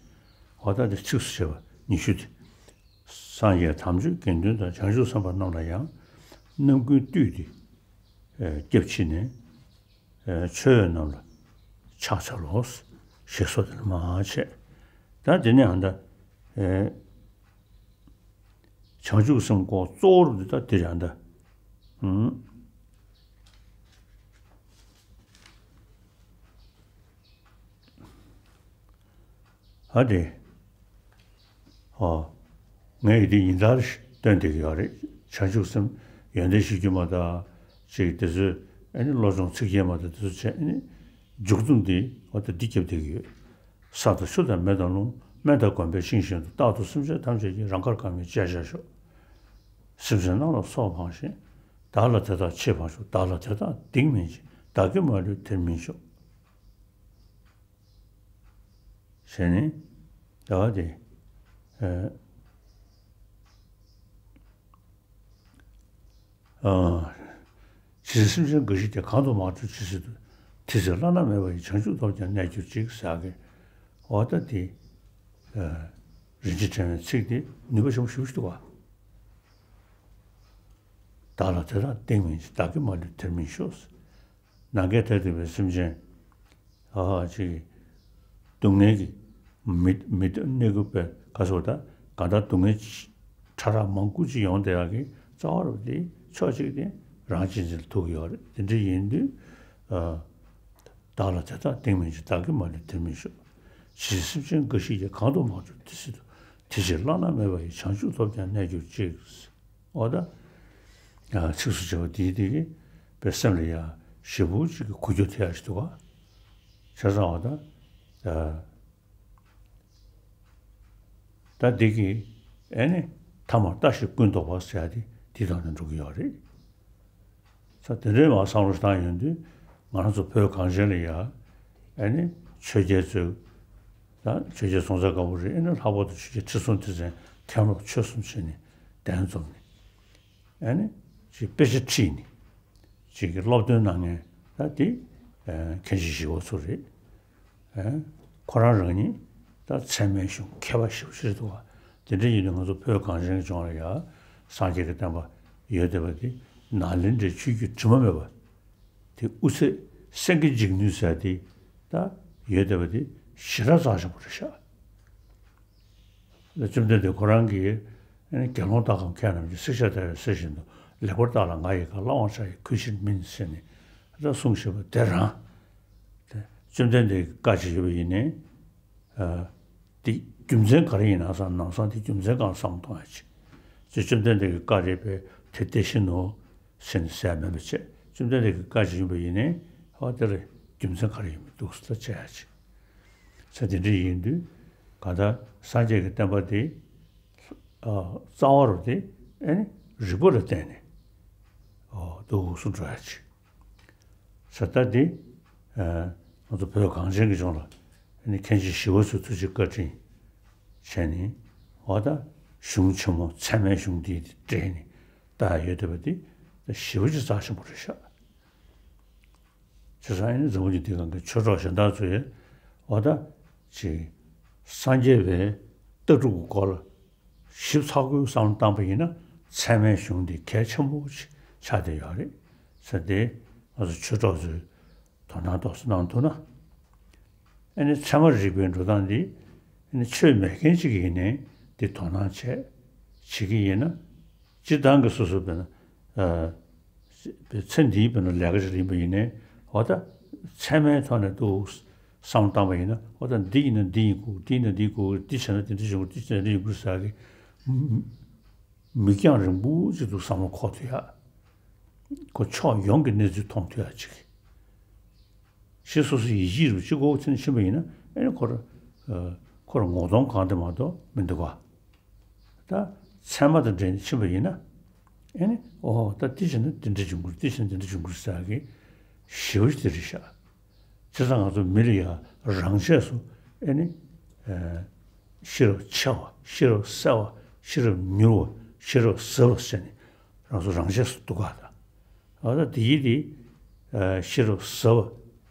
འོ་ད་འདི་ཚིགས་སུ་བཅད་པ་ཉི་ཤུ་དེ། སངས་རྒྱས་དམ་ཆོས་དགེ་འདུན་དང་། བྱང་ཆུབ་སེམས་དཔའ་རྣམས་ལ་ཡང་། རྣམ་ཀུན་བཏུད་དེ་ཨ་སྐྱབས་མཆི་ནས། ཨ་མཆོད་འོས་རྣམས་ལ་ཕྱག་འཚལ་ལོ། ཞེས་སོགས་དེ་ལ་མར་བྱས། ད་དེ་ནས་ཨ་ད་ཨ་བྱང་ཆུབ་སེམས་སྐོར་གཙོ་བོ་རུ་འདི་ད་དེ་རེད་ཨ་ད། ཨུམ། ཨ་དེ། ཨོ། ངས་ཡི་དེ་ཉིན་ལྟར་སྟོན་བསྡད་ཀྱི་ཡོད་རེད། བྱང་ཆུབ་སེམས་ཡོན་ཏན་བཞི་བཅུ་མ་དང་ཅིག་དེ་ཚོའི་ཨ་ནི་བློ་སྦྱོང་ཚིག་བརྒྱད་མ་དང་དེ་ཚོ་བྱས་ཨ་ནི་མཇུག་རྩོམ་འདི་འོ་ད་འདི་རྒྱབ་བསྡད་ཀྱི་ཡོད། ས་དང་ཆུ་དང་མེ་དང་རླུང་། སྨན་དང་སྒོམ་པའི་ཤིང་བཞིན་དུ། རྟག་ཏུ་སེམས་ཅན་ཐམས་ཅད་ཀྱི། རང་དགར་གང་མིན་བྱས་བཞག་ཤོག། སེམས་ཅན་རྣམས་ལ་ཚོགས་འཕང་ཞིང་། བདག་ལ་དེ་དག་ཕྱིར་འཕང་ཤོག། བདག་ལ་དེ་དག་གཏིང་མིན་ཅིང་། བདག་གིས་མ་ལུས་དེར་སྨིན་ཤོག། ཟེར་ནས་ད་དེ་ཨ་ཨ་ཇི་སྲིད་སེམས་ཅན་དགའ་བཞི་སྟེ། གང་དུ་མ་འགྲོ་ཇི་སྲིད་དུ། དེ་སྲིད་བླ་ན་མེད་པ་ཡི། བྱང་ཆུབ་ཐོབ་ཀྱང་གནས་གྱུར་ཅིག་ཟེར་གི། འོ་ད་དེ་ཨ་རིན་ཆེན་ཕྲེང་བའི་ཚིག་དེ་ནུས་པ་ཆེན་པོ་ཞེ་པོ་ཞིག་འདུག་ག་བདག་ལ་དེ་དག་གཏིང་མིན་ཅིང་། བདག་གིས་མ་ལུས་དེར་སྨིན་ཤོག། ནམ་མཁའི་མཐས་གཏུགས་པའི་སེམས་ཅན་ཨ་ཅིག་སྡུག་བསྔལ་གྱི་ མི་མི་གནས་ཀྱི་པའི་ག་ཟེར་བ་ད་གང་ལྟར་སྡུག་བསྔལ་ཕྲ་རགས་མང་པོ་ཅིག་ཡོང་བསྡད་ཡག་གི་རྩ་བ་རུ་དེ་ཕྱོགས་གཅིག་དེ་རང་གཅེས་འཛིན་ལ་ཐུག་གི་ཡོད་རེད། དེ་འདྲ་ཡིན་དུས་ཨ། བདག་ལ་དེ་དག་གཏིང་མིན་འཇིགས། བདག་གིས་མ་ལུས་དེར་མི་ཞུགས། ཇི་སྲིད་སེམས་ཅན་འགའ་ཞིག་ཀྱང་། གང་དུ་མ་འགྲོ་དེ་སྲིད་དུ། དེ་ཕྱིར་བླ་ན་མེད་པ་ཡི། བྱང་ཆུབ་ཐོབ་ཀྱང་གནས་གྱུར་ཅིག། འོ་ད། ཚིགས་སུ་བཅད་པ་འདིའི་སྟེང་གི་པའི་སེམས་ལ་ཡ་ཞེ་པོ་ཅིག་གི་འགུལ་སྐྱོད་ཐེབས་ཡག་ཅིག་འདུག་ག་བྱས་ཙང་འོ་ད། ད་འདི་གི་ཨེ་ནི་ཐ་མར་ལྟ་ཞིག་ཀུན་རྟོག་པ་ཟེར་ཡ་དེ་འདི་དང་ནི་འགྲོ་གི་ཡོད་རེད། ས་དེ་འདྲའི་མ་བསམ་བློ་བཏང་ཡོང་དུས་ང་རང་ཚོ་བོད་གངས་ཅན་ལ་ཡ་ཨེ་ནི་ཆོས་རྒྱལ་ཚོས་ད་ཆོས་རྒྱལ་སྲོང་བཙན་སྒམ་པོ་རེད། ཨེ་ནི་ལྷག་པར་དུ་ཆོས་རྒྱལ་ཁྲི་སྲོང་ལྡེ་བཙན་མཁན་སློབ་ཆོས་གསུམ་བྱས་ནས་གདན་འཛོམས་ནས་ཨེ་ནི་ཅིག་དཔེ་ཆ་ཁྲིད་ནས་ཅིག་གི་སློབ་སྟོན་གནང་མཁན་ད་དེ་མཁན་ཆེན་ཞི་བ་འཚོ་རེད། ཁོ་རང་རང་ཉིད་ད་ཚད་མའི་གཞུང་མཁས་པ་ཞེ་པོ་ཅིག་རེད་འདུག་བ། དེ་འདྲ་ཡིན་དུས་ང་ཚོ་བོད་གངས་ཅན་གྱི་ལྗོངས་ལ་ཡ་སངས་རྒྱས་ཀྱི་བསྟན་པ་ཡོད་བསྡད་པ་དེ་ནཱ་ལེནྡྲའི་ཆོས་བརྒྱུད་དྲི་མ་མེད་པ་དེ་དབུ་ཚད་སེང་གེ་འཇིགས་ནུས་ཟེར་དེ་ད་ཡོད་བསྡད་པ་དེ་ཞེ་དྲག་རྩ་ཆེན་པོ་རེད་ཤག་བཅོམ་ལྡན་འདས་ཁོ་རང་གིས་དགེ་སློང་དག་གམ་མཁས་རྣམས་ཀྱིས། བསྲེག་བཅད་བརྡར་བའི་གསེར་བཞིན་དུ། ལེགས་པར་བརྟགས་ལ་ང་ཡི་བཀའ། བླང་བར་བྱ་ཡི་གུས་ཕྱིར་མིན། ཟེར་ནས་ད་གསུངས་བཞག་པ་དེ་རང་། དེ་བཅོམ་ལྡན་འདས་ཀྱི་བཀའ་ཅིག་ཡོད་པ་ཡིན་ནའི། ཨ། དེ་རྒྱུ་མཚན་ག་རེ་ཡིན་ན་བསམ། ནམ་བསམ་དེ་རྒྱུ་མཚན་གང་བསམ་གཏོང་ཡ་ཅིག་ཅེས་བཅོམ་ལྡན་འདས་ཀྱི་བཀའ་རེད་པས་དེ་དེ་བཞིན་ནོ། ཟེར་ནས་ཟེར་མེད་པ་བྱས། བཅོམ་ལྡན་འདས་ཀྱི་བཀའ་ཅིག་ཡིན་པ་ཡིན་ནའི་ཨ་དེ་ལ་རྒྱུ་མཚན་ག་རེ་ཡོད་མི་འདུག་ཟེར་བྱ་ཡ་ཅིག་ས་དེ་འདྲ་ཡིན་དུས་གང་ལྟར་སངས་རྒྱས་ཀྱི་བསྟན་པ་དེ་ཨ་རྩ་བ་རུ་དེ་ཨེ་ནི་རིགས་པ་ལ་བརྟེན་ནས་ཨོ་འདུག་སེ་འགྲོ་ཡ་ཅིག་ས་ད་དེ་ཨ་ང་ཚོ་བོད་གངས་ཅན་གྱི་ལྗོངས་ལ་ཨེ་ནི་མཁན་ཆེན་ཞི་བ་འཚོས་ཐུགས་རྗེ་བཀའ་དྲིན་བྱས་ནས་འོ་ད་གཞུང་ཆེན་མོ་ཚད་མའི་གཞུང་འདི་སྤྲད་ནས་ད་ཡོད་བསྡད་པ་དེ་ཞེ་པོ་ཅིག་རྩ་ཆེན་པོ་རེད་ཤག་བྱས་ཙང་ཨེ་ནི་འཛམ་བུ་གླིང་འདིའི་སྒང་གི་ཆོས་གྲོགས་གཞན་དག་ཚོས་འོ་ད་ཅིག་སངས་རྒྱས་པའི་ལྟ་གྲུབ་ཀྱི་སྐོར་ལ་ཞིབ་ཚགས་པོའི་བསམ་བློ་བཏང་པ་ཡིན་ན་ཚད་མའི་གཞུང་འདི་གལ་ཆེན་པོ་ཆགས་བསྡད་ཡོད་རེད་ཟེར་ཏེ་ང་ཚོ་ཆོས་གྲོགས་ཚོས་དོ་སྣང་ཏོག་ཙམ་གནང་ཐུབ་ན། ཨེ་ནི་ཚད་མ་རིག་པའི་འགྲོ་སྟངས་འདི་ཨེ་ནི་ཆོས་མེད་མཁན་ཅིག་ཡིན་ནའི་འདི་དོ་སྣང་བྱས་བྱེད་ཀྱི་ཡིན་ན། སྤྱིར་བཏང་གི་སོ་སོ་དཔེར་ན་ཨ་ཚེ་འདིའི་དཔེར་ན་ལས་ཀ་ཞིག་ཡིན་པ་ཡིན་ནའི་འོ་ད་ཚད་མའི་ཐོག་ནས་འདུག་བསམ་བློ་བཏང་པ་ཡིན་ན་འོ་ད་འདི་ཡིན་ན་འདི་ཡིན་དགོས། འདི་ཡིན་ན་འདི་དགོས། འདི་བྱས་ན་འདི་འདྲ་བྱུང་། འདི་བྱས་ན་འདི་ཡིན་དགོས་ཟེར་གི་མིག་རྒྱང་རིང་པོ་ཅིག་ཏུ་བསམ་བློ་འཁོར་ཐུབ་ཡ། ཁོ་ཕྱོགས་ཡོངས་ཀྱི་གནས་ཚུལ་མཐོང་ཐུབ་ཡ་ཅིག་ཞེས་སོ་སོའི་ཡིད་ཆེས་རུ་གཅིག་པོ་ཚུན་ཕྱིན་པ་ཡིན་ན་ཨེ་ནི་ཁོ་ར་ཨ་ཁོ་ར་ངོ་གདོང་གང་དེ་མ་གཏོགས་མི་འདུག་ག་ད་ཚད་མ་དང་འབྲེལ་ནས་ཕྱིན་པ་ཡིན་ན་ཨེ་ནི་ཨོ་ད་འདི་བྱས་ན་འདི་འདྲ་འབྱུང་གི་རེད། འདི་བྱས་ན་འདི་འདྲ་འབྱུང་གི་རེད་ཟེར་གི་ཞེ་པོ་ཅིག་དེ་རེད་ཤག་བྱས་ཙང་ང་ཚོ་མི་ལ་ཡ་རང་ཆས་སུ་ཨེ་ནི་ཨ་ཤེས་རབ་ཆེ་བ། ཤེས་རབ་གསལ་བ། ཤེས་རབ་མྱུར་བ། ཤེས་རབ་ཟབ་པ་ཟེར་ནས་རང་ཚོ་རང་ཆས་སུ་འདུག་ག་ད་ཨ་ད་དེ་ཡིན་དེ་ཨ་ཤེས་རབ་ཟབ་པ།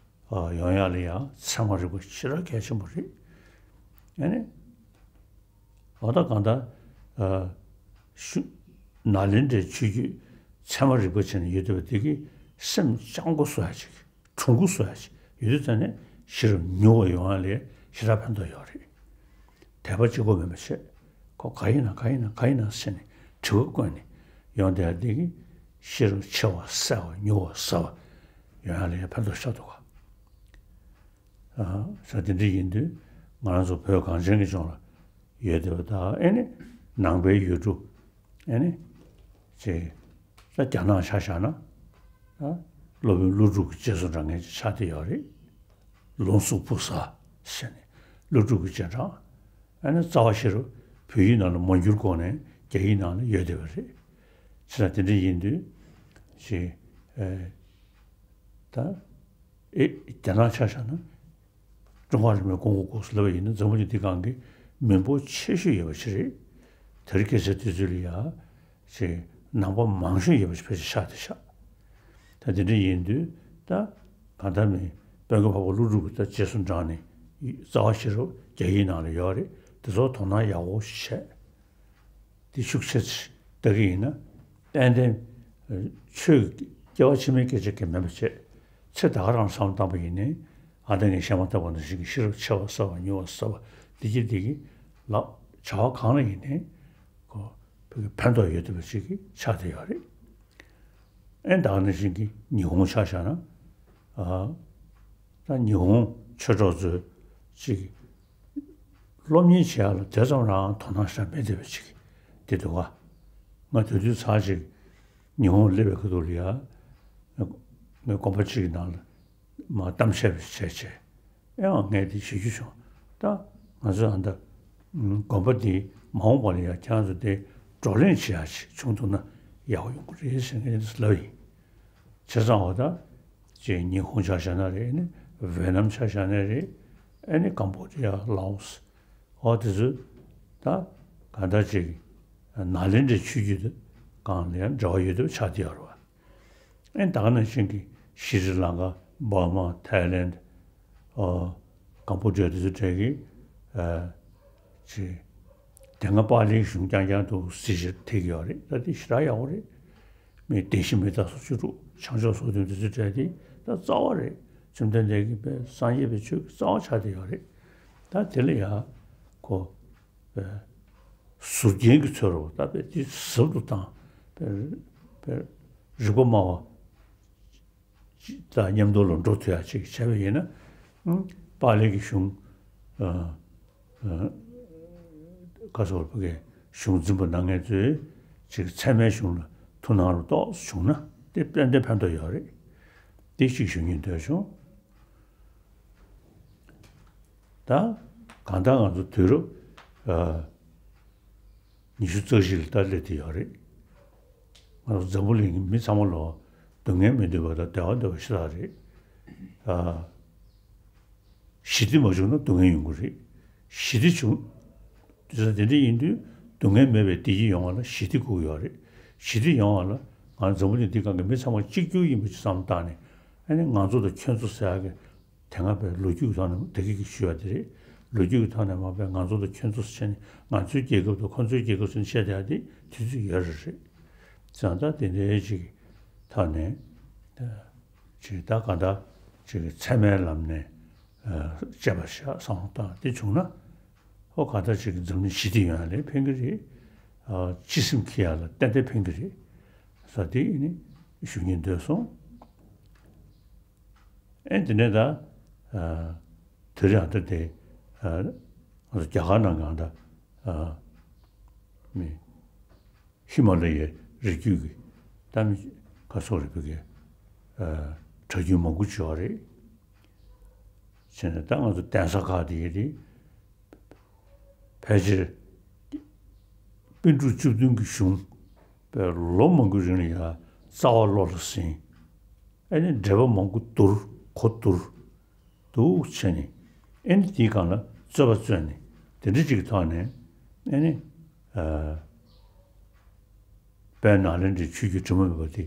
ཨ་ཡོང་ཡག་ལ་ཡང་ཚད་མ་རིག་པ་ཞེ་དྲག་གལ་ཆེན་པོ་རེད། ཨ་ནི། འོ་ད་གང་ལྟར། ཨ་ཤུ་ནཱ་ལེནྡྲའི་ཆོས་བརྒྱུད་ཚད་མ་རིག་པ་བྱས་ནས་ཡོད་བསྡད་པ་དེ་གིས་སེམས་སྤྱང་པོ་བཟོ་ཡག་ཅིག་གྲུང་པོ་བཟོ་ཡག་ཅིག་ཡོད་དུས་ཙང་ནས་ཤེས་རབ་མྱུར་བ་ཡོང་ཡག་ལ་ཞེ་དྲག་ཕན་ཐོགས་ཡོད་རེད། དད་པ་གཅིག་པོ་མིན་པ་བྱས། ཁོ་ག་ཡིན་ན་ག་ཡིན་ན་ག་ཡིན་ན་ཟེར་ནས་དྲི་བ་བཀོད་ནས་ཡོང་བསྡད་ཡག་དེ་གིས་ཤེས་རབ་ཆེ་བ་གསལ་བ་མྱུར་བ་ཟབ་པ་ཡོང་ཡག་ལ་ཕན་ཐོགས་ཤར་འདུག་ག་ཨ་ས་དེ་འདྲ་ཡིན་དུས་ང་རང་ཚོ་བོད་གངས་ཅན་གྱི་ལྗོངས་ལ་ཡོད་བསྡད་པ་དང་ཨེ་ནི་ནང་པའི་ཡུལ་གྲུ་ཨེ་ནི་ཅེ་ས་རྒྱ་ནག་ཆ་བཞག་ན་ཨ་སློབ་དཔོན་ཀླུ་སྒྲུབ་ཀྱི་རྗེས་སུ་འབྲང་མཁན་ཅིག་ཆགས་བསྡད་ཡོད་རེད། ལུང་གསུམ་པུ་ས་ཟེར་ནས་ཀླུ་སྒྲུབ་ཀྱི་རྗེས་འབྲང་ཨེ་ནི་རྩ་བ་ཤེས་རབ་བོད་ཡིག་ནང་ལ་མ་བསྒྱུར་གོང་ནས་རྒྱ་ཡིག་ནང་ལ་ཡོད་བསྡད་པ་རེད། བྱས་ཙང་དེ་འདྲ་ཡིན་དུས་ཅེ་ཨེ་ད། ཨེ་རྒྱ་ནག་ཆ་བཞག་ན་ཀྲུང་ཧྭ་རིག་གནས་ཀོང་པོ་སྐོར་སུ་ལབ་པ་ཡིན་ན་འཛམ་བུ་གླིང་འདི་སྒང་གི་མི་འབོར་ཆེ་ཤོས་ཡོད་པ་ཞིག་རེད། དེ་རིང་ཁ་སང་དུས་ཚོད་ལ་ཡ་ཅིག་ནང་པ་མང་ཤོས་ཡོད་པ་ཞིག་ཕལ་ཆེར་ཆགས་བསྡད་ཤག་ད་དེ་འདྲ་ཡིན་དུས་ད་གང་ལྟར་མིན་དཔོན་སློབ་འཕགས་པ་ཀླུ་སྒྲུབ་ཀྱི་ད་རྗེས་སུ་འབྲངས་ནས་རྩ་བ་ཤེས་རབ་རྒྱ་ཡིག་ནང་ལ་ཡོད་རེད། དེ་ཚོ་དོ་སྣང་ཡག་པོ་ཞིག་བྱས། དེ་ཤུགས་ཆེ་ཙམ་ལྟ་གི་ཡིན་ན། ཏན་ཏན་ཆོས་ཀྱི་སྐྱེ་བ་ཕྱི་མའི་སྐད་ཆ་གང་མིན་པ་བྱས། ཚེ་ད་ག་རང་བསམ་བློ་བཏང་པ་ཡིན་ནའི་ཨ་ད་ངས་བཤད་མ་ཐག་པ་ནང་བཞིན་གྱི་ཤེས་རབ་ཆེ་བ་གསལ་བ་མྱུར་བ་ཟབ་པ་ དེ་གྱིས་དེ་གི་ལ་བྱ་བ་གང་ལ་ཡིན་ནའི་ཁོ་བོད་ཀྱི་ཕན་ཐོགས་ཡོད་བསྡད་པ་ཅིག་གི་ཆགས་བསྡད་ཡོད་རེད། ཨེ་ད་ག་ནང་བཞིན་གྱི་ཉི་ཧོང་ཆ་བཞག་ན། ཨ་ད་ཉི་ཧོང་ཆོས་གྲོགས་ཚོས་ཅིག་སློབ་གཉེར་བྱེད་ཡག་ལ་དེ་ཙམ་རང་དོ་སྣང་ཞེ་དྲག་མེད་བསྡད་པ་ཅིག་དེ་འདུག་ག་ང་དེ་དུས་ཚར་ཅིག་ཉི་ཧོང་སླེབས་པའི་ཁ་ཐུག་ལ་ཡ། ངའི་དགོན་པ་གཅིག་གི་ནང་ལ་མར་གཏམ་བཤད་པ་བྱས་བྱས། ཨེ་ཡང་ངས་དེ་ཞུ་རྒྱུ་བྱུང་། ད་ང་ཚོའི་ཨ་ད་དགོན་པ་འདི་མ་འོངས་པ་ལ་ཡ་ཁྱེད་རང་ཚོ་དེ་བགྲོ་གླེང་བྱེད་ཡག་ཅིག་བྱུང་ཐུབ་ན་ཡག་པོ་ཡོང་གི་རེད་ཟེར་ངས་དེ་ལབ་ཡིན། བྱས་ཙང་འོ་ད་ཅིག་ཉི་ཧོང་ཆ་བཞག་ན་རེད། ཨ་ནི་ཝེ་ནམ་ཆ་བཞག་ན་རེད། ཨ་ནི་ཀམ་པོ་ཌི་ཡ། ལའོ་སི། འོ་དེ་ཚོ་ད་གང་ལྟར་ཅིག་ནཱ་ལེནྡྲའི་ཆོས་བརྒྱུད་དེ་སྒང་ལ་ཡང་འབྲེལ་བ་ཡོད་བསྡད་པ་ཆགས་བསྡད་ཡོད་རེད་བ། ཨེ་ད་ག་ནང་བཞིན་གྱི་ཤྲི་ལང་ཀ། འབར་མ། ཐའི་ལེནཌ། ཨོ། ཀམ་པོ་ཌི་ཡ་དེ་ཚོ་གྲས་ཀྱི་ཨ་ཅིག་དེ་སྔ་པཱ་ལིའི་གཞུང་རྐྱང་རྐྱང་དུ་གཟིགས་ཞིབ་ཐེབས་ཀྱི་ཡོད་རེད། ད་དེ་ཞེ་དྲག་ཡག་པོ་རེད། མི་བདེན་བཞི་མི་རྟག་སོགས་བཅུ་དྲུག་བྱང་ཕྱོགས་སོ་བདུན་དེ་ཚོ་གྲས་དེ་ད་རྩ་བ་རེད། བཅོམ་ལྡན་འདས་ཀྱི་དཔེ་སངས་རྒྱས་པའི་ཆོས་ཀྱི་རྩ་བ་ཆགས་བསྡད་ཡོད་རེད། ད་དེ་ལ་ཡ་ཁོ་པའི་ཟུར་རྒྱན་གྱི་ཚུལ་རོ། ད་དཔེ་དེ་ཟབ་ཏུ་བཏང་། དཔེ་དཔེ་རིག་པ་སྨྲ་བ་དང་མཉམ་དུ་ལ་འགྲོ་ཐུབ་ཡག་ཅིག་བྱས་པ་ཡིན་ན། ཨང་། པཱ་ལི་གི་གཞུང་ཨ་ཨ་ཁ་སོགས་ཕ་གིའི་གཞུང་འཛིན་པ་གནང་མཁན་ཚོས་ཅིག་ཚད་མའི་གཞུང་ལ་ཐུགས་སྣང་རུ་ཏོག་ཙམ་བྱུང་ན་དེ་ཏན་ཏན་ཕན་ཐོགས་ཡོད་རེད། དེ་ཅིག་ཞུ་སྙིང་འདོད་བྱུང་། ད་གང་ལྟར་ང་ཚོ་དུས་རབས་ཨ་ཉི་ཤུ་རྩ་བཞི་ལ་ད་སླེབས་བསྡད་ཡོད་རེད། ང་ཚོ་འཛམ་བུ་གླིང་གི་མི་ཚང་མ་ལོ་སྡུག་བསྔལ་མི་འདོད་པ་དང་བདེ་བ་འདོད་པ་ཞེ་དྲག་རེད། ཨ་ཞི་བདེ་མ་བྱུང་ན་སྡུག་བསྔལ་ཡོང་གི་རེད། ཞི་བདེ་བྱུང་། དེ་ཚོ་དེ་འདྲ་ཡིན་དུས་སྡུག་བསྔལ་མེད་པའི་བདེ་སྐྱིད་ཡོང་བ་ལ་ཞི་བདེ་དགོས་ཀྱི་ཡོད་རེད། ཞི་བདེ་ཡོང་བ་ལ་ང་འཛམ་བུ་གླིང་འདི་སྒང་གི་མི་ཚང་མ་གཅིག་གྱུར་ཡིན་པ་ཅིག་བསམ་བློ་བཏང་ནས། ཨ་ནི་ང་ཚོ་དང་ཁྱོད་ཚོ་ཟེར་ཡག་གི་དེ་སྔ་པའི་ལོ་རྒྱུས་ཀྱི་ཐོག་ནས་དེ་གི་ཞུ་བ་དེ་རེད། ལོ་རྒྱུས་ཀྱི་ཐོག་ནས་མ་པའི་ང་ཚོ་དང་ཁྱོད་ཚོ་ཟེར་ནས་ང་ཚོའི་རྒྱལ་ཁབ་དང་ཁོ་ཚོའི་རྒྱལ་ཁབ་ཟེར་ནས་བཤད་བསྡད་ཡག་དེ་དུས་ཚོད་ཡོད་རེད་རེད། བྱས་ཙང་ད་དེ་འདྲའི་ཅིག་ཐོག་ནས་ཅིག་ད་ག་ད་ཅིག་ཚད་མའི་ལམ་ནས་དཔྱད་པ་བྱ་བསམ་བློ་བཏང་དེ་བྱུང་ན། ཧོ་ག་ད་ཅིག་འཛམ་གླིང་ཞི་བདེ་ཡོང་ཡག་ལ་ཕན་གི་རེད། ཨ་སྤྱི་སེམས་འཁྱེར་ཡག་ལ་ཏན་ཏན་ཕན་གི་རེད། ས་དེ་ནི་ཞུ་སྙིང་འདོད་སོང་། ཨེ་དེ་ནས་ད་ཨ་དེ་རིང་ཨ་ད་དེ་ཨ་ང་ཚོ་རྒྱ་གར་ནང་གང་ད་ཨ་མི་ཧི་མ་ལ་ཡའི་རི་རྒྱུད་ཀྱི་ད་མི་ཁ་སོགས་རེད་པ་གི་ཨ་གྲྭ་རྒྱུན་མང་པོ་བྱུང་བ་རེད། བྱས་ནས་ད་ང་ཚོ་གདན་ས་ཁག་དེ་ཡི་རེད། ཕལ་ཆེར་པཎ་གྲུབ་བཅུ་བདུན་གྱི་གཞུང་པའི་ལོ་མང་པོའི་རིང་ལ་ཡང་རྩ་བ་བློ་ལ་ཟིན། ཨ་ནི་འགྲེལ་པ་མང་པོ་བསྡུར་གོ་བསྡུར་འདུག་བྱས་ནས། ཨ་ནི་དེའི་སྒང་ལ་རྩོད་པ་རྩོད་ནས་དེ་འདྲ་ཅིག་གི་ཐོག་ནས་ཨ་ནི་ཨ་དཔལ་ནཱ་ལེནྡྲའི་ཆོས་བརྒྱུད་དྲི་མ་མེད་པ་དེ་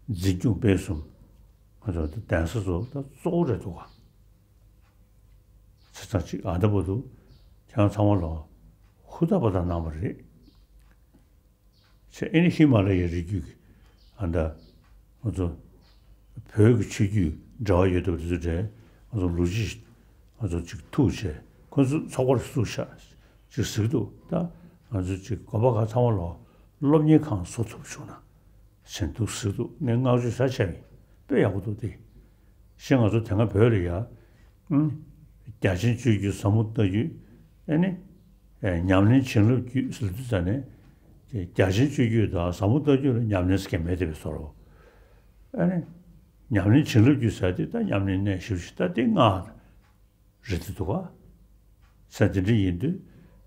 འཛིན་སྐྱོང་སྤེལ་གསུམ་ང་ཚོ་གདན་ས་ཚོ་ད་གཙོ་བོ་རེད་འདུག་ག་བྱས་ཙང་ཅིག་ཨ་ད་བར་དུ་ཁྱེད་རང་ཚང་མ་ལ་ཧུར་ཐག་པ་དང་གནང་བ་རེད། བྱས་ཨེ་ནི་ཧི་མ་ལ་ཡའི་རི་རྒྱུད་ཀྱི་ཨ་ད་ང་ཚོ་བོད་ཀྱི་ཆོས་བརྒྱུད་འབྲེལ་བ་ཡོད་དུས་དེ་ཚོ་གྲས་ང་ཚོ་ལོ་རྒྱུས་ང་ཚོ་ཅིག་ཐུག་བྱས་ཁོ་ཚོ་ཚོགས་པར་བཙུགས་ཤག་ཅིག་གཟིགས་འདུག་ད་ང་ཚོ་ཅིག་དགོན་པ་ཁག་ཚང་མ་ལ་སློབ་གཉེར་ཁང་བཟོ་ཐུབ་བྱུང་ན། ཟིན་འདུག་ཟེར་འདུག་ངས་བསྔགས་བརྗོད་ཞེ་དྲག་བྱས་པ་ཡིན། དཔེ་ཡག་པོ་འདུག་སྟེ། གཞན་ང་ཚོ་དེ་སྔ་བོད་ལ་ཡ། ཨང་། རྒྱ་ཆེན་སྤྱོད་རྒྱུ། ཟབ་མོ་ལྟ་རྒྱུ། ཨེ་ནི། ཨེ་ཉམས་ལེན་བྱིན་རླབས་རྒྱུད་ཟེར་དུས་ཙ་ནས། དེ་རྒྱ་ཆེན་སྤྱོད་རྒྱུ་དང་ཟབ་མོ་ལྟ་རྒྱུ་ལ་ཉམས་ལེན་ཟེར་མཁན་མེད་དེ་བས་སོ་རོ། ཨེ་ནི། ཉམས་ལེན་བྱིན་རླབས་རྒྱུད་ཟེར་དེ་ད་ཉམས་ལེན་གནས་བཞི་བཞི་ད་དེ་སྔགས། རེད་དེ་འདུག་ག་ས་དེ་འདྲ་ཡིན་དུས་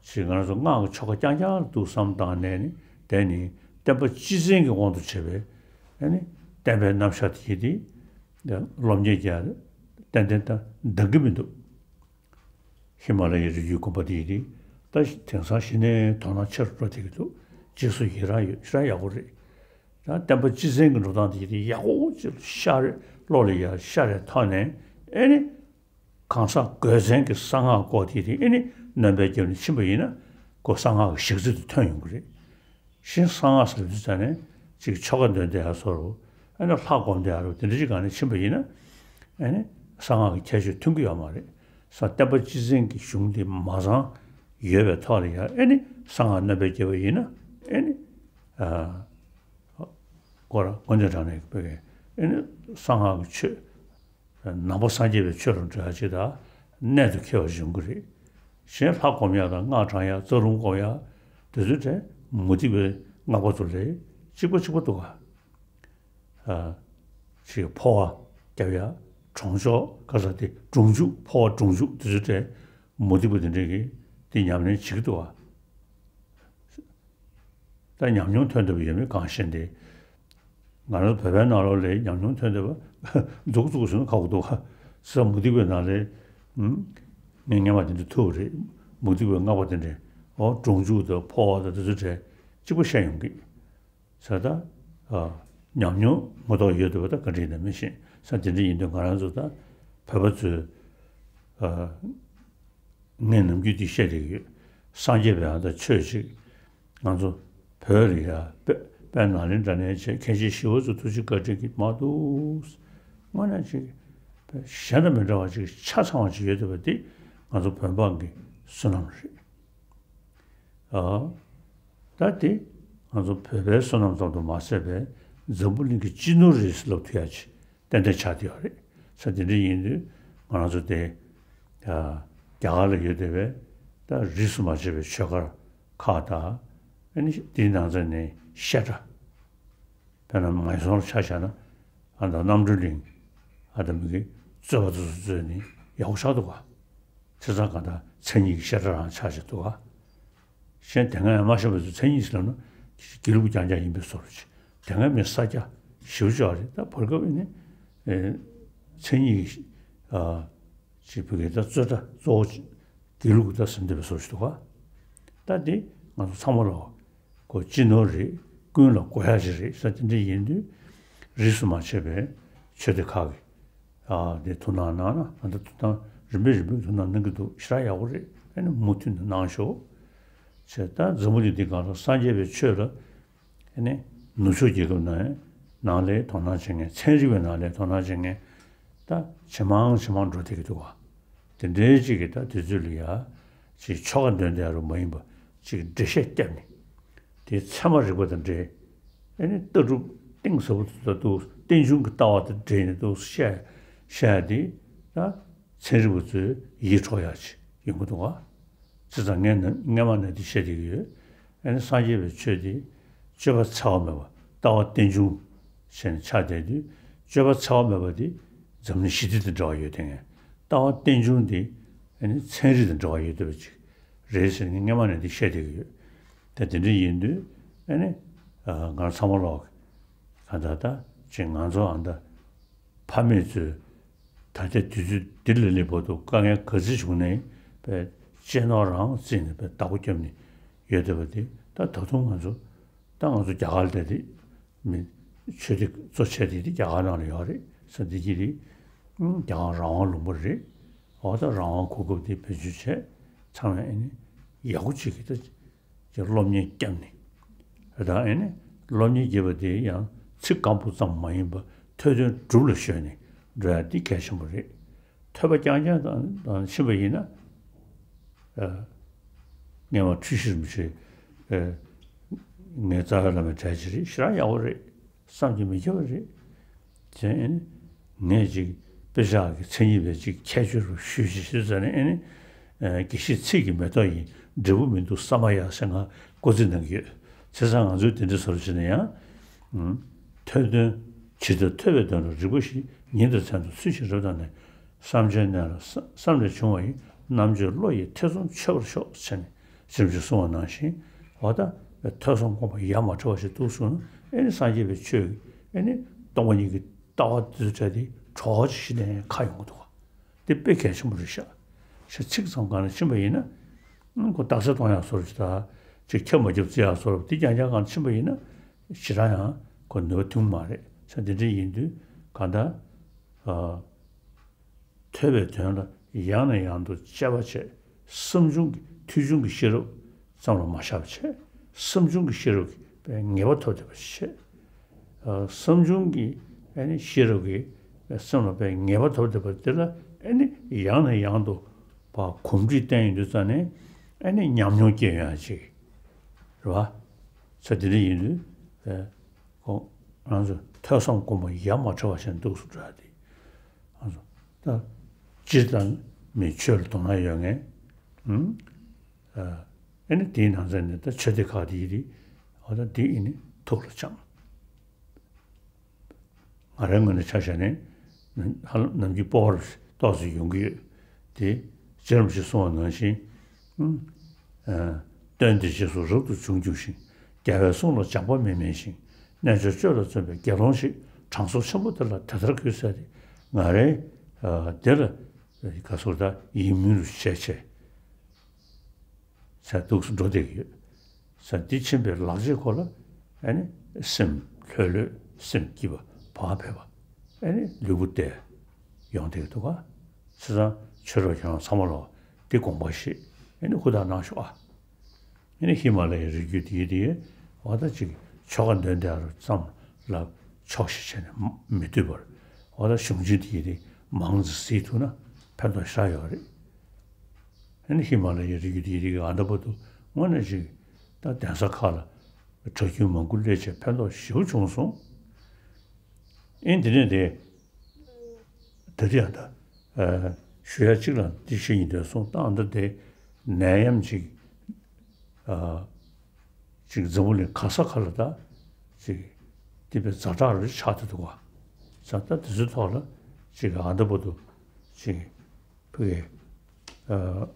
ཅིག་ང་རང་ཚོ་སྔགས་ཀྱི་ཆོ་ག་རྐྱང་རྐྱང་ལ་འདུག་བསམ་བཏང་ནས་ནི་དེ་ནི་བསྟན་པ་སྤྱི་བཙན་གྱི་དབང་དུ་བྱས་པའི་ཨ་ནི་བསྟན་པའི་རྣམ་གཞག་དེ་ཡིན་ཏེ། སློབ་གཉེར་རྒྱག་ཏན་ཏན་ད་འདང་གི་མི་འདུག་ཧི་མ་ལ་ཡའི་རི་རྒྱུད་དགོན་པ་དེ་ཡིན་ཏེ། ད་དེང་སང་གཞི་ནས་དོ་སྣང་ཆེ་རུ་འགྲོ་བསྡད་ཀྱི་འདུག་རྗེས་སུ་ཡི་རང་ཡོད། ཞེ་དྲག་ཡག་པོ་རེད། ད་བསྟན་པ་སྤྱི་བཙན་གྱི་འགྲོ་སྟངས་དེ་ཡིན་ཏེ་ཡག་པོ་ཅིག་ཤར་བློ་ལ་ཡ་ཤར་བའི་ཐོག་ནས་ཨ་ནི། གང་ཟག་དགོས་མཚན་གྱི་གསང་སྔགས་སྐོར་དེ་དེ་ཨེ་ནི་སྣོན་པའི་རྒྱབ་ནས་ཕྱིན་པ་ཡིན་ན་ཁོ་གསང་སྔགས་ཀྱི་ཞག་ཚི་དེ་ཐོན་ཡོང་གི་རེད། གཞན་གསང་སྔགས་ཟེར་དུས་ཙ་ནས་ཅིག་ཆོ་ག་འདོན་བསྡད་ཡ་བཟོ་རུ་ཨེ་ནི་ལྷ་སྒོམ་བསྡད་ཡ་རུ་དེ་འདྲ་ཅིག་སྒང་ནས་ཕྱིན་པ་ཡིན་ན་ཨེ་ནི་གསང་སྔགས་ཀྱི་ཁྱད་ཆོས་ཐོན་གི་ཡོད་མ་རེད། ས་བསྟན་པ་སྤྱི་བཙན་གྱི་གཞུང་དེ་མ་ཚང་ ཡོད་པའི་ཐོག་ལ་ཡང་ཨེ་ནི་གསང་སྔགས་སྣོན་པ་བརྒྱབ་པ་ཡིན་ན་ཨེ་ནི། ཨ། སྐོར་དངོས་གནས་དྲང་གནས་ཀྱི་བོད་ཀྱི་ཨེ་ནི་གསང་སྔགས་ཀྱི་ཆོས། ནང་པ་སངས་རྒྱས་པའི་ཆོས་ལ་འགྲོ་ཡག་ཅིག་དང་གནད་དུ་འཁེལ་བ་ཡོང་གི་རེད། གཞན་ལྷ་སྒོམ་ཡག་དང་སྔགས་བགྲང་ཡག་རྩ་རླུང་སྒོམ་ཡག་དེ་ཚོའི་གྲས་མུ་སྟེགས་པའི་སྔགས་པ་ཚོ་ལས་གཅིག་པ་གཅིག་པ་འདུག་ག་ཨ། ཅིག་འཕོ་བ་རྒྱབ་ཡག་གྲོང་ཆོག་ག་ས་དེ་སྒྲུང་འཇུག་འཕོ་བ་སྒྲུང་འཇུག་དེ་ཚོའི་གྲས་མུ་སྟེགས་པ་དེ་འདྲས་ཀྱིས་དེ་ཉམས་ལེན་བྱེད་ཀྱི་འདུག་ག་ད་ཉམས་མྱོང་ཐོན་བསྡད་པ་ཡོད་མེད་གང་ཤེས་ཏེ། ང་རང་བོད་པའི་ནང་ལོགས་ལ་ཉམས་མྱོང་ཐོན་བསྡད་པ་མཛུབ་གུ་བཙུགས་ཟེར་ན་ཁག་པོ་འདུག་ག་ས་མུ་སྟེགས་པའི་ནང་ལ། ངས་སྔོན་མ་དེ་འདྲ་ཐུག་པ་རེད། མུ་སྟེགས་པའི་སྔགས་པ་དེ་འདྲས་འོ་སྒྲུང་འཇུག་དང་འཕོ་བ་དང་དེ་ཚོའི་གྲས་གཅིག་པ་བཤད་ཡོང་གི་ས་ད། ཨ། ཉམས་མྱོང་ངོ་ཐོག་ཡོད་འདུག་པ་ད་ག་འདྲ་ཡིན་ན་མི་ཤེས་ས་དེ་འདྲ་ཡིན་དུས་ང་རང་ཚོ་ད་བོད་པ་ཚོས། ཨ། ངས་ནམ་རྒྱུན་འདི་བཤད་བསྡད་ཀྱི་ཡོད། སངས་རྒྱས་པའི་ཨ་ད་ཆོས་ཅིག་ང་ཚོ་བོད་ལ་ཡ་དཔེ་དཔེ་ནཱ་ལེནྡྲ་ནས་བྱས་མཁན་ཆེན་ཞི་བ་འཚོ་ཐུགས་རྗེ་བཀའ་དྲིན་གྱིས་མ་གཏོགས། དངོས་གནས་ཅིག་དཔེ་གཞན་དང་མི་འདྲ་བ་ཅིག་ཆ་ཚང་བ་ཅིག་ཡོད་བསྡད་པ་འདི་ང་ཚོ་བོད་འབངས་ཀྱི་བསོད་ནམས་རེད། ཨ། ད་དེ་ང་ཚོ་བོད་པའི་བསོད་ནམས་ཙམ་དུ་མ་ཟད་པའི་འཛམ་བུ་གླིང་གི་སྤྱི་ནོར་རེད་ཟེར་ལབ་ཐུབ་ཡ་ཅིག་ཏན་ཏན་ཆགས་བསྡད་ཡོད་རེད། ས་དེ་འདྲ་ཡིན་དུས་ང་རང་ཚོ་དེ། ཨ། རྒྱ་གར་ལ་ཡོད་བསྡད་པའི་ད་རིས་སུ་མ་ཆད་པའི་ཆོས་སྒར་ཁག་དང་། ཨ་ནི་དེའི་ནང་ཚན་ནས་བཤད་གྲྭ། དཔེར་ན་མའི་སོར་ཆ་བཞག་ན། ཨ་ད་རྣམ་གྲོལ་གླིང་། ཨ་ད་མི་གི་རྩོད་པ་དེ་ཚོ་རྩོད་ནི་ཡག་པོ་ཆགས་འདུག་ག་བྱས་ཙང་གང་ལྟར་མཚན་ཉིད་ཀྱི་བཤད་གྲྭ་རང་ཆགས་བཞག་འདུག་ག་གཞན་དེ་སྔ་ཡང་མ་ཤེས་པ་ཚོས་མཚན་ཉིད་ཟེར་ལབ་ན་དགེ་ལུགས་རྐྱང་རྐྱང་ཡིན་པའི་བཟོ་འདྲ་ཅིག་དེ་སྔ་མི་ས་སྐྱ་ཞེ་པོ་ཅིག་རེད། ད་བར་སྐབས་ནི་མཚན་ཉིད་ཀྱི་ཨ་ཅིག་བོད་སྐད་ད་རྩོད་གྲྭ་གཙོ་བོ་ཅིག་དགེ་ལུགས་ཀྱི་ད་ཟིན་བསྡད་པའི་བཟོ་ཅིག་འདུག་ག་ད་དེ་ང་ཚོ་ཚང་མ་ལོ། ཁོ་སྤྱི་ནོར་རེད། ཀུན་ལ་དགོས་ཡ་ཞིག་རེད་ས་དེ་འདྲ་ཡིན་དུས། རིས་སུ་མ་ཆད་པའི་ཆོས་སྡེ་ཁག་གི་ཨ་དེ་ཐུགས་སྣང་གནང་ན་ཨ་ད་ཐུགས་སྣང་རིམ་པས་རིམ་པས་ཐུགས་སྣང་གནང་གི་འདུག་ཞེ་དྲག་ཡག་པོ་རེད། ཨ་ནི་མུ་མཐུད་ནས་གནང་ཤོག་བྱས་ད་འཛམ་བུ་གླིང་འདི་སྒང་ལ་སངས་རྒྱས་པའི་ཆོས་ལ་ཨ་ནི་ནུབ་ཕྱོགས་རྒྱལ་ཁབ་ནང་ནང་ལ་དོ་སྣང་བྱེད་མཁན་ཚན་རིག་པའི་ནང་ལ་དོ་སྣང་བྱེད་མཁན་ད་ཇེ་མང་ཇེ་མང་འགྲོ་བསྡད་ཀྱི་འདུག་ག་དེ་འདྲའི་ཅིག་གི་ད་དུས་ཚོད་ལ་ཡ་ཅིག་ཆོ་ག་འདོན་བསྡད་རུ་མ་ཡིན་པ་ཅིག་འགྲེལ་བཤད་བརྒྱབ་ནས་དེ་ཚད་མ་རིག་པ་དང་འབྲེལ། ཨ་ནི་ལྟ་གྲུབ་གཏིང་ཟབ་པོ་དེ་ལ་འདུག་རྟེན་འབྱུང་གི་ལྟ་བ་དང་འབྲེལ་ནས་འདུག་བཤད་བཤད་དེ་ད་ཚན་རིག་པ་ཚོས་ཡིད་འཕྲོག་ཡག་ཅིག་ཡོང་གི་འདུག་ག་བྱས་ཙང་ངས་ནི་སྔན་མ་ནས་དེ་བཤད་བསྡད་ཀྱི་ཡོད། ཨ་ནི་སངས་རྒྱས་པའི་ཆོས་དེ་སྤྱོད་པ་འཚེ་བ་མེད་པ་ལྟ་བ་རྟེན་འབྱུང་བྱས་ནས་ཆགས་བསྡད་དུས་སྤྱོད་པ་འཚེ་བ་མེད་པ་དེ་འཛམ་གླིང་ཞི་བདེ་དང་འབྲེལ་བ་ཡོད་དེ་ངས་ལྟ་བ་རྟེན་འབྱུང་དེ་ཨ་ནི་ཚན་རིག་དང་འབྲེལ་བ་ཡོད་བསྡད་པ་ཅིག་རེད་ཟེར་ནས་སྔན་མ་ནས་དེ་བཤད་བསྡད་ཀྱི་ཡོད། དེ་དེ་འདྲ་ཡིན་དུས་ཨ་ནི་ང་ཚང་མ་ལོག་ག་ད་ལྟ་ཅིག་ང་ཚོ་ཨ་ད། ཕ་མེས་ཚོས་ད་ལྟའི་དུས་ཚོད་འདི་ལ་སླེབས་བར་དུ་དཀའ་ངལ་ག་ཚོད་བྱུང་ནའི་དཔེ་གཅེས་ནོར་རང་བརྩིས་ནས་དཔེ་བདག་པོ་བརྒྱབ་ནས་ཡོད་བསྡད་པ་དེ་ད་ད་དུང་ང་ཚོ་ད་ང་ཚོ་རྒྱ་གར་ལ་བསྡད་དེ་མི་ཆོས་སྡེ་གཙོ་བྱས་དེ་དེ་རྒྱ་གར་ནང་ལ་ཡོད་རེད་ས་འདི་གི་རེད། རྒྱ་གར་རང་དབང་ལུང་པ་རེད། འོ་ད་རང་དབང་གོ་སྐབས་དེ་བེད་སྤྱོད་བྱས་ཚང་མས་ཨ་ནི་ཡག་པོ་བྱེད་ཀྱི་ད། ཀྱི་སློབ་གཉེར་བརྒྱབ་ནས། དང་ཨེ་ནི་སློབ་གཉེར་བརྒྱབ་པ་དེ་ཡང་ཚིག་སྐམ་པོ་ཙམ་མ་ཡིན་པར་ཐོས་དོན་སྒྲུབ་ལ་གཞོལ་ནས་འགྲོ་ཡ་འདི་གལ་ཆེན་པོ་རེད། ཐོས་པ་རྐྱང་རྐྱང་དང་དང་ཕྱིན་པ་ཡིན་ན། ཨ། སྔོན་མ་འཁྲུལ་ཞིག་རིན་པོ་ཆེ། ཨ། ངའི་རྩ་བའི་བླ་མའི་གྲས་ཅིག་རེད་ཞེ་དྲག་ཡག་པོ་རེད། བསམ་གྱིས་མི་ཁྱབ་པ་རེད། དེ་ཨེ་ནི། ངས་ཅིག་དཔེ་ཆ་གི་མཚན་ཉིད་པའི་ཅིག་ཁྱད་ཆོས་རུ་ཞུས་ཅིག་ཞུས་ཟེར་ནས་ཨེ་ནི། ཨ། དགེ་བཤེས་ཚིག་གི་མེ་ཏོག་ཡིན་འབྲས་བུ་མི་འདུག་ས་མ་ཡ་ཟེར་ང་སྐུར་རྩིས་གནང་གི་ཡོད། བྱས་ཙང་ང་ཚོས་དེ་འདྲ་བཟོ་འདྲ་བྱས་ན་ཡང་། ཨུམ། ཐོས་དོན། ཇི་ལྟར་ཐོས་པའི་དོན་ལ་རིགས་པ་བཞི་ཉིན་དང་མཚན་དང་ཚུལ་བཞིན་རབ་བརྟགས་ནས། བསམ་བྱའི་གནས་ལ་བསམ་བསམ་ལས་བྱུང་བ་ཡི་རྣམ་དཔྱོད་བློ་ཡིས་ཐེ་ཚོམ་ཆོད་པར་ཤོག་ཟེར་ནས་ཞིབ་ཅིང་གསུངས་པ་ནང་བཞིན། འོ་ད། ཐོས་བསམ་སྒོམ་པ་ཡ་མ་བྲལ་བ་ཞིག་འདུག་གསུངས་ན་ཨེ་ནི་སངས་རྒྱས་པའི་ཆོས་ཀྱི་ཨེ་ནི་སྟོང་པ་ཉིད་ཀྱི་ལྟ་བ་དེ་ཚོ་བྲལ་ཏེ་གྲོགས་ཅིག་ཤི་ནས་ཁ་ཡོང་གི་འདུག་ག་དེ་དཔེ་གལ་ཆེན་པོ་རེད་ཤག་ཤ་ཚིག་ཙམ་སྒང་ལ་ཕྱིན་པ་ཡིན་ན། ཁོ་རྟགས་གསལ་གཏོང་ཡག་བཟོ་འདྲ་ཅིག་དང་། ཅིག་ཁྱབ་མ་ཁྱབ་བརྩི་ཡག་བཟོ་འདྲ་དེ་རྐྱང་རྐྱང་སྒང་ལ་ཕྱིན་པ་ཡིན་ན། ཞེ་དྲག་ཡང་ཁོ་ནུས་པ་ཐོན་གྱི་མ་རེད་ས། དེ་འདྲ་ཡིན་དུས་གང་ལྟར། ཨ། ཐོས་པའི་དོན་ལ་ཡང་ནས་ཡང་དུ་དཔྱད་པ་བྱས། བསམ་བྱུང་གི་མཐོང་ཆུང་གི་ཤེས་རབ་ཙམ་ལ་མ་བཞག་པ་བྱས། བསམ་བྱུང་གི་ཤེས་རབ་ཀྱི་ངེས་པ་ཐོབ་བསྡད་པ་བྱས། ཨ། བསམ་བྱུང་གི་ཨ་ནི་ཤེས་རབ་ཀྱི་སེམས་ལ་དཔེ་ངེས་པ་ཐོབ་བསྡད་པ་དེ་ལ་ཨ་ནི་ཡང་ནས་ཡང་དུ་བ་གོམས་འདྲིས་བསྟེན་ཡོང་དུས་ཙང་ནས། ཨ་ནི་ཉམས་མྱོང་སྐྱེ་ཡོང་ཡ་ཅིག་རེད་བ། ས་དེ་འདྲ་ཡིན་དུས་ཨེ་ཁོང་རང་ཚོ་ཐོས་བསམ་སྒོམ་པ་ཡ་མ་བྲལ་བ་བྱས་ནས་འདུག་སུ་འགྲོ་ཡ་དེ། ང་ཚོ་ད་སྤྱིར་བཏང་མི་ཆོས་ལ་དོ་སྣང་ཡོད་མཁན། ཨ་ནི་དེའི་ནང་ཚན་ནས་ད་ཆོས་སྡེ་ཁག་དེ་ཡི་དེ་འོ་ད་དེ་ཨ་ནི་ཐུགས་ལ་བཅངས། ང་རའི་ངོས་ནས་ཆ་བཞག་ནས་ཧ་ལམ་ནམ་རྒྱུན་སྤོབས་པ་རུ་ཏོག་ཙམ་ཡོང་གི་ཡོད། དེ་རྗེ་རིན་པོ་ཆེས་གསུངས་པ་ནང་བཞིན། ཨ་སྟོན་དེ་རྗེས་སུ་རབ་ཏུ་བྱུང་བྱུང་ཞིང་། རྒྱལ་བའི་གསུང་ལ་སྦྱངས་པ་མིན་མིན་ཞིང་། རྣལ་འབྱོར་སྤྱོད་ལ་བརྩོན་པའི་དགེ་སློང་ཞིག། དྲང་སྲོང་ཆེན་པོ་དེ་ལ་དེ་ལྟར་གུས་ཟེར་ཏེ། ང་རའི་ཨ་དེ་ལ་ག་ཟེར་ད་ཡིད་སྨོན་རུ་བྱས་བྱས། ས་འདུག་སུ་འགྲོ་བསྡད་ཀྱི་ཡོད། ས་འདི་ཕྱིན་པའི་ལག་རྗེས་ཁོ་ལ་ཨ་ནི་སེམས་ལྷོད་ལྷོད་སེམས་སྐྱིད་པ་བག་ཕེབས་པ་ཨ་ནི་ལུས་པོ་བདེ་ཡོང་བསྡད་ཀྱི་འདུག་ག་བྱས་ཙང་ཆོས་གྲོགས་ཁྱེད་རང་ཚང་མ་ལ་འདི་དགོངས་པ་བཞེས་ཨ་ནི་ཧུར་ཐག་གནང་ཤོག་ཨ། ཨ་ནི་ཧི་མ་ལ་ཡའི་རི་རྒྱུད་འདི་དེ་འོ་ད་ཅིག་ཆོ་ག་འདོན་བསྡད་རུ་ཙམ་ལ་ཆོག་ཤེས་བྱས་ནས་མི་སྡོད་པར་འོ་ད་གཞུང་ཆེན་འདི་དེ་མང་ཙམ་གཟིགས་ཐུབ་ན་ཕན་ཐོགས་ཤ་ཡོད་རེད། ཨ་ནི་ཧི་མ་ལ་ཡའི་རི་རྒྱུད་དེ་རིགས་ཨ་འདྲ་པོ་འདུག་དངོས་གནས་ཅིག་ད་གདན་ས་ཁག་ལ་གྲྭ་རྒྱུན་མང་པོ་སླེབས་བྱས་ཕན་ཐོགས་ཞེ་པོ་བྱུང་སོང་། ཨེ་འདི་ནས་དེ་ད་དེ་ཡང་ད་ཨ་ཞུ་ཡ་གཅིག་ལ་འདི་ཞུ་ཡིན་དོན་སོང་ད་ཨ་འདྲ་དེ་ནད་ཡམས་ཅིག་ཨ་ཅིག་འཛམ་བུ་གླིང་ག་ས་ག་ལ་ད་ཅིག་དེ་བས་ཛ་དྲག་རུ་ཆགས་ཏེ་འདུག་བ། ས་ད་དེ་ཚོའི་ཐོག་ལ་ཅིག་ཨ་འདྲ་པོ་འདུག་ཅིག་ཕ་གི་ཨ་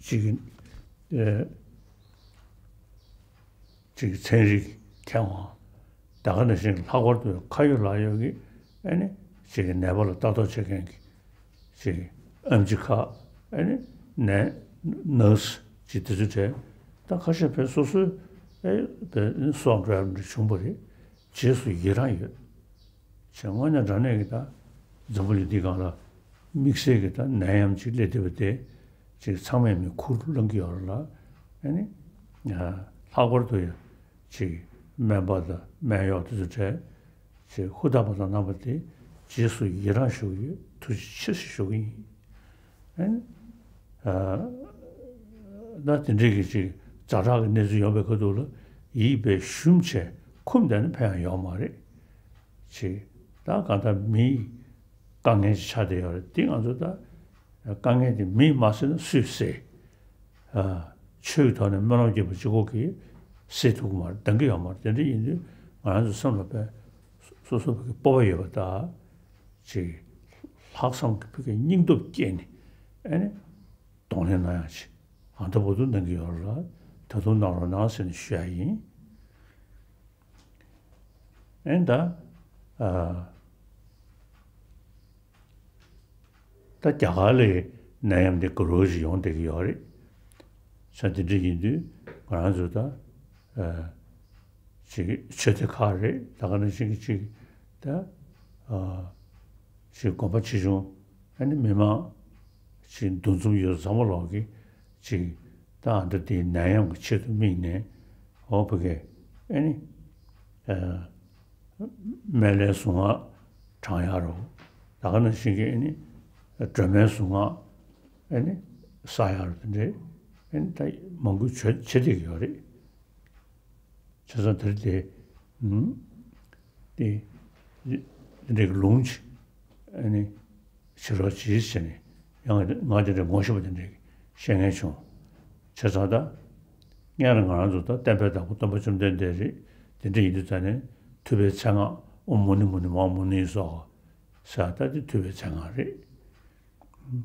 ཅིག་ཨ་ཅིག་ཚན་རིག་མཁས་དབང་ད་ག་ནང་བཞིན་ལྷག་པར་དུ་ཁ་ཡོད་ལག་ཡོད་ཀྱི་ཨ་ནི་ཅིག་ནད་པ་ལ་ལྟ་རྟོག་བྱེད་མཁན་གྱི་ཅིག་ཨེམ་ཆི་ཁག་ཨ་ནི་ནས་ནར་སི་ཅིག་དེ་ཚོ་གྲས་ད་ཁ་ཤས་བས་སོ་སོའི་ཨེ་བས་སོགས་འགྲོ་ཡ་འདྲ་བྱུང་བ་རེད། རྗེས་སུ་ཡི་རང་ཡོད། ཅེས་དངོས་གནས་དྲང་གནས་ཀྱི་ད་འཛམ་བུ་གླིང་འདི་སྒང་ལ་དམིགས་བསལ་གྱི་ད་ནད་ཡམས་ཅིག་སླེབས་བསྡད་པ་དེ་ཅིག་ཚང་མས་མི་ཁུར་བླངས་ཀྱི་ཡོད་རེད་ལ་ཨ་ནི་ལྷག་པར་དུ་ཡང་ཅིག་སྨན་པ་དང་སྨན་གཡོག་དེ་ཚོ་གྲས་ཅིག་ཧུར་ཐག་པ་དང་རྣམ་པ་དེ་རྗེས་སུ་ཡི་རང་ཞུ་གི་ཡོད། ཐུགས་རྗེ་ཆེ་ཞེས་ཞུ་གི་ཡིན། ཨ་ནི་ཨ་ད་དེ་འདྲའི་གི་ཅིག་ཛ་དྲག་གི་གནས་ཚུལ་ཡོང་བའི་ཁ་ཐུག་ལ་ཡིད་དཔེ་ཞུམ་བྱས་འཁུམས་བསྡད་ན་ཕན་ཡང་ཡོད་མ་རེད། ཅིག་ད་གང་ལྟར་མིའི་དཀའ་ངལ་ཅིག་ཆགས་བསྡད་ཡོད་རེད། འདི་ང་ཚོ་ད་དཀའ་ངལ་དེ་མིས་མ་སེལ་ན་སུས་སེལ། ཨ་ཆོས་ཀྱི་ཐོག་ནས་སྨོན་ལམ་བརྒྱབ་པ་གཅིག་པོ་གིས་སེལ་ཐུབ་ཀྱི་མ་རེད། འདང་གི་ཡོད་མ་རེད། དེ་འདྲ་ཡིན་དུས་ང་རང་ཚོ་སེམས་ལ་དཔེ་སོ་སོ་བོད་ཀྱི་སྤོབས་པ་ཡོད་པ་དང་ཅིག་ལྷག་བསམ་གྱི་བོད་ཀྱི་སྙིང་སྟོབས་བསྐྱེད་ནས་ཨ་ནི་གདོང་ལེན་གནང་ཡག་ཅིག་ཨ་ད་བོ་དུ་གནང་གི་ཡོད་ལ་ད་དུང་གནང་རོགས་གནང་ཟེར་ནས་ཞུ་ཡ་ཡིན། ཨེ་ད་ཨ་ད་རྒྱ་གར་ལ་ནད་ཡམས་འདི་དགའ་རབ་ཅིག་ཡོང་བསྡད་ཀྱི་ཡོད་རེད། ས་དེ་འདྲ་ཡིན་དུས་ང་རང་ཚོ་ད་ཨ་ཅིག་ཆོས་སྡེ་ཁག་རེད། ད་ག་ནང་བཞིན་གྱི་ཅིག་ད་ཨ་ཅིག་དགོན་པ་ཆེ་ཆུང་ཨ་ནི་མི་མང་ཅིག་འདུ་འཛོམས་ཡོད་ཚང་མ་ལོག་གི་ཅིག་ད་ཨ་འདྲ་དེའི་ནད་ཡམས་ཀྱི་ཆེད་དུ་དམིགས་ནས་འོ་བོད་སྐད་ཨ་ནི་ཨ་སྨན་བླའི་གཟུངས་སྔགས་བགྲང་ཡག་རོ། ད་ག་ནང་བཞིན་གྱི་ཨ་ནི་སྒྲོལ་མའི་གཟུངས་སྔགས་ཨ་ནི་བསགས་ཡག་རོ། དེ་འདྲའི་ཨ་ནི་ད་མང་པོ་བྱེད་བྱེད་བསྡད་ཀྱི་ཡོད་རེད། བྱས་ཙང་དེར་དེ་ཨུམ་དེ་དེ་འདྲའི་ལུང་ཅིག་ཨ་ནི་བྱེད་རོགས་གྱིས་ཟེར་ནས་ཡང་ང་དེ་འདྲའི་ངོ་ཤེས་པ་དེ་འདྲའི་བཤད་མཁན་བྱུང་། བྱས་ཙང་ད་སྔོན་ལ་ང་རང་ཚོ་ད་བསྟན་པའི་བདག་པོ་སྟོན་པ་བཅོམ་ལྡན་འདས་རེད། དེ་འདྲ་ཡིན་དུས་ད་ནས་ཐུབ་པའི་མཚན་སྔགས་ཨོཾ་མུ་ནེ་མུ་ནེ་མ་ཧཱ་མུ་ནེ་སྭཱ་ཧཱ་ཟེར་ད་དེ་ཐུབ་པའི་མཚན་སྔགས་རེད།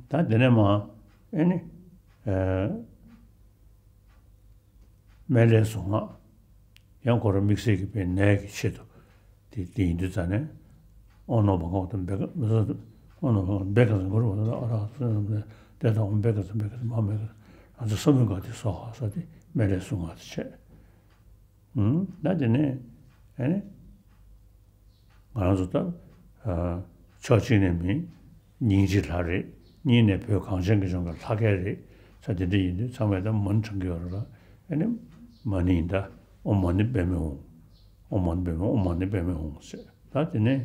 ད་དེ་ནས་མ་ཨེ་ནི་ཨེ་སྨན་བླའི་གཟུངས་སྔགས་ཡང་ཁོ་རང་དམིགས་བསལ་གྱི་བའི་ནད་ཀྱི་ཆེད་དུ་དེ་དེ་ཡིན་དུས་ཙང་ནས་ཨོ་ནོ་བྷ་ག་ཝ་ཏ་བེ་ཀ་མི་ས་ཨོ་ནོ་བྷ་ག་བེ་ཀ་ས་གུ་རུ་བྷ་ད་ཨ་ར་ཧ་ས་ན་དེ་དང་བེ་ཀ་ས་བེ་ཀ་ས་མ་བེ་ཀ་ས་ང་ཚོ་ས་མུན་ག་དེ་སོ་ཧ་ས་དེ་སྨན་བླའི་གཟུངས་སྔགས་དེ་བྱས། ད་དེ་ནས་ཨེ་ནི་ང་རང་ཚོ་ད་ཕྱོགས་གཅིག་ནས་མི་སྙིང་རྗེ་ལྷ་རེད། གཉིས་ནས་བོད་གངས་ཅན་གྱི་ལྗོངས་ཀྱི་ལྷ་སྐལ་རེད། ས་དེ་འདྲ་ཡིན་དུས་ཚང་མས་ད་མོན་དྲངས་ཀྱི་ཡོད་རེད་ལ། ཨེ་ནི་མ་ཎི་ཡིན་ད་ཨོཾ་མ་ཎི་པདྨེ་ཧཱུྃ། ཨོཾ་མ་ཎི་པདྨེ་ཨོཾ་མ་ཎི་པདྨེ་ཧཱུྃ་ཟེར། ད་དེ་ནས་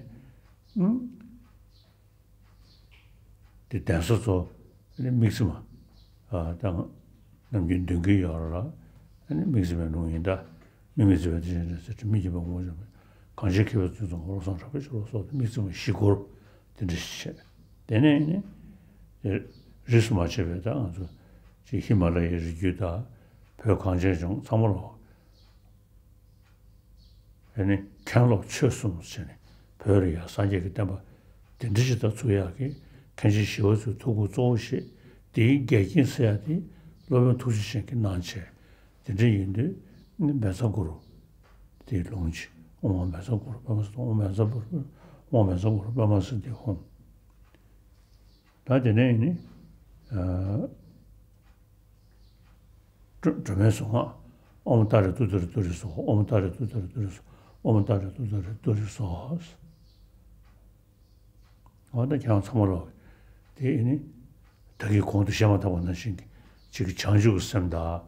ཨུམ། དེ་གདན་ས་ཚོ་ནི་དམིགས་བརྩེ་མ་ཨ་དང་ནམ་རྒྱུན་འདོན་གྱི་ཡོད་ལ། ཨ་ནི་དམིགས་བརྩེ་མའི་ལུང་ཡིན་ད། མི་དམིགས་བརྩེ་བའི་དེ་བཞིན་ཏེ་ཟེར་ཏེ། མི་དམིགས་པ་ངོ་བོ་ཅན། གང་ཕྱིར་མཁས་པའི་ཚུལ་ཙམ་གོ། བློ་བཟང་གྲགས་པའི་ཕྱིར་རོ་སོགས་ཏེ་དམིགས་བརྩེ་མ་བཞི་སྐོར་དེ་འདྲ་ཞིག་བྱས། དེ་ནས་ནི་རིས་སུ་མ་ཆད་པའི་ད་ང་ཚོ་ཅིག་ཧི་མ་ལ་ཡའི་རི་རྒྱུད་དང་བོད་གངས་ཅན་ལྗོངས་ཚང་མ་ལོ། ཨ་ནི་མཁན་སློབ་ཆོས་གསུམ་བྱས་ནས་བོད་ལ་ཡང་སངས་རྒྱས་ཀྱི་བསྟན་པ་དེ་འདྲ་ཞིག་ད་ཚུགས་ཡག་གི་མཁན་ཆེན་ཞི་བ་འཚོའི་ཐུགས་ཁུར་གཙོ་བོ་བཞེས། དེའི་འགལ་རྐྱེན་སེལ་ཡག་དེ་སློབ་དཔོན་ཐུགས་རྗེ་ཅན་གྱིས་གནང་བྱས། དེ་འདྲ་ཡིན་དུས་ནི་བཛྲ་གུ་རུ་དེའི་ལུང་ཅིག། ཨོཾ་བཛྲ་གུ་རུ་པདྨ་སིདྡྷི། ཨོཾ་བཛྲ་གུ་རུ། ཨོཾ་བཛྲ་གུ་རུ་པདྨ་སིདྡྷི་ཧཱུྃ། ད་དེ་ནས་ནི་ཨ། སྒྲོ་སྒྲོལ་མའི་གཟུངས་སྔགས། ཨོཾ་ཏཱ་རེ་ཏུཏྟཱ་རེ་ཏུ་རེ་སྭཱ་ཧཱ། ཨོཾ་ཏཱ་རེ་ཏུཏྟཱ་རེ་ཏུ་རེ་སྭཱ་ཧཱ། ཨོཾ་ཏཱ་རེ་ཏུཏྟཱ་རེ་ཏུ་རེ་སྭཱ་ཧཱ། འོ་ད་ཁྱེད་རང་ཚང་མ་ལོ། དེ་ཨེ་ནི་ད་གིན་གོང་དུ་བཤད་མ་ཐག་པ་ནང་བཞིན་གྱི་ཅིག་བྱང་ཆུབ་ཀྱི་སེམས་དང་།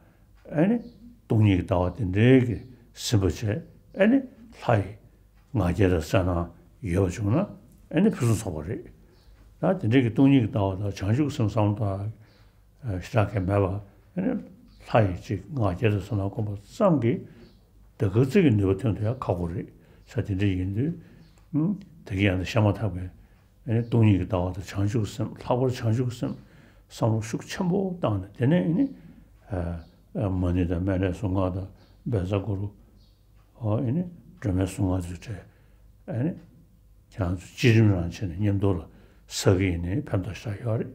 ཨེ་ནི་སྟོང་ཉིད་ཀྱི་ལྟ་བ་དེ་འདྲའི་གི་སེམས་པ་བྱས། ཨེ་ནི་ལྷ་ཡི་ང་རྒྱལ་དང་གསལ་སྣང་ཡོད་པ་བྱུང་ན་ཨེ་ནི་ཕུན་སུམ་ཚོགས་པ་རེད། ད་དེ་འདྲའི་གི་སྟོང་ཉིད་ཀྱི་ལྟ་བ་དང་བྱང་ཆུབ་ཀྱི་སེམས་བསམ་བློ་དང་ཞེ་དྲག་གི་མེད་པ། ཨེ་ནི་ལྷ་ཡི་ཅིག་ང་རྒྱལ་དང་གསལ་སྣང་བསྒོམ་པ་ཙམ་གྱིས་ད་ག་ཚོད་ཀྱི་ནུས་པ་ཐོན་ཐུབ་ཡག་ཁག་པོ་རེད། ས་དེ་འདྲ་ཡིན་དུས་ཨུམ་ད་གིན་ཡང་ད་བཤད་མ་ཐག་པའི་ཨེ་ནི་སྟོང་ཉིད་ཀྱི་ལྟ་བ་དང་བྱང་ཆུབ་སེམས། ལྷག་པར་བྱང་ཆུབ་སེམས་བསམ་བློ་ཤུགས་ཆེན་པོ་བཏང་ནས། དེ་ནས་ཨེ་ནི་ཨ་ཨ་མ་ཎི་དང་སྨན་བླའི་གཟུངས་སྔགས་དང་བཛྲ་གུ་རུ། ཨོ་ཨེ་ནི་སྒྲོལ་མའི་གཟུངས་སྔགས་ཚུལ་བྲལ། ཨེ་ནི་ཁྱེད་རང་ཚོ་བསྐྱེད་རིམ་རང་བྱས་ནས་མཉམ་དུ་ལ་བསགས་ཀྱི་ཡིན་ནའི་ཕན་ཐོགས་ཞེ་དྲག་ཡོད་རེད།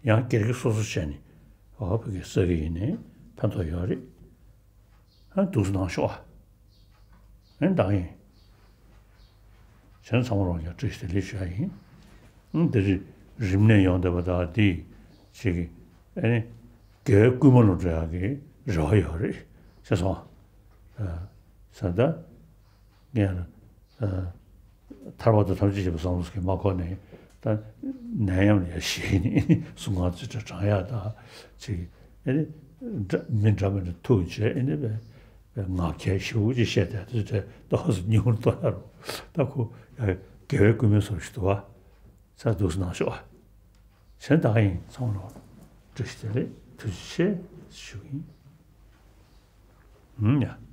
ཡང་སྒེར་གྱི་སོ་སོ་བྱས་ནས་ཨོ་ཕ་གི་བསགས་ཀྱི་ཡིན་ནའི་ཕན་ཐོགས་ཡོད་རེད། ཨ་འདུག་སེ་གནང་ཤོག་ཨ། ཨེ་ནི་ད་གིན་གཞན་ཚང་མ་ལོ་ཡང་བཀྲ་ཤིས་བདེ་ལེགས་ཞུ་ཡ་ཡིན། ཨ་འདི་རིགས་རིམས་ནད་ཡོང་བསྡད་པ་དང་འདི་ཅིག་ཨེ་ནི་དགེ་བའི་བསྐུལ་མ་ལ་འགྲོ་ཡག་གི་རེ་བ་ཡོད་རེད་ཤེས་སོང་། ཨ་ས་ད་ངས་ལ་ཨ་ཐར་པ་དང་ཐམས་ཅད་མཁྱེན་པའི་བསམ་བློ་ཟེར་མཁན་མ་གོ་ནས། ད་ནད་ཡམས་ལ་ཡ་ཞེད་ནས་གཟུངས་སྔགས་ཚུལ་བྲལ་བགྲང་ཡག་དང་ཅིག་ཨེ་ནི་འདྲ་མི་འདྲ་མི་འདྲ་ཐུག་བྱས། ཨེ་ནི་བས་བས་ངག་འཁྱལ་ཞེ་པོ་ཅིག་བཤད་བསྡད་དུས་དེ་ཏོག་ཙམ་ཉུང་རུ་གཏོང་ཡ་རོགས། ད་ཁོ་ཡ་དགེ་བའི་བསྐུལ་མའི་བཟོ་ཞིག་འདུག་བ། ས་འདུག་སེ་གནང་ཤོག་ཨ། གཞན་ད་ག་ཡིན། ཚང་མ་ལ་བཀྲ་ཤིས་བདེ་ལེགས། ཐུགས་རྗེ་ཆེ་ཞུ་གི་ཡིན། ཨུམ་ཡ།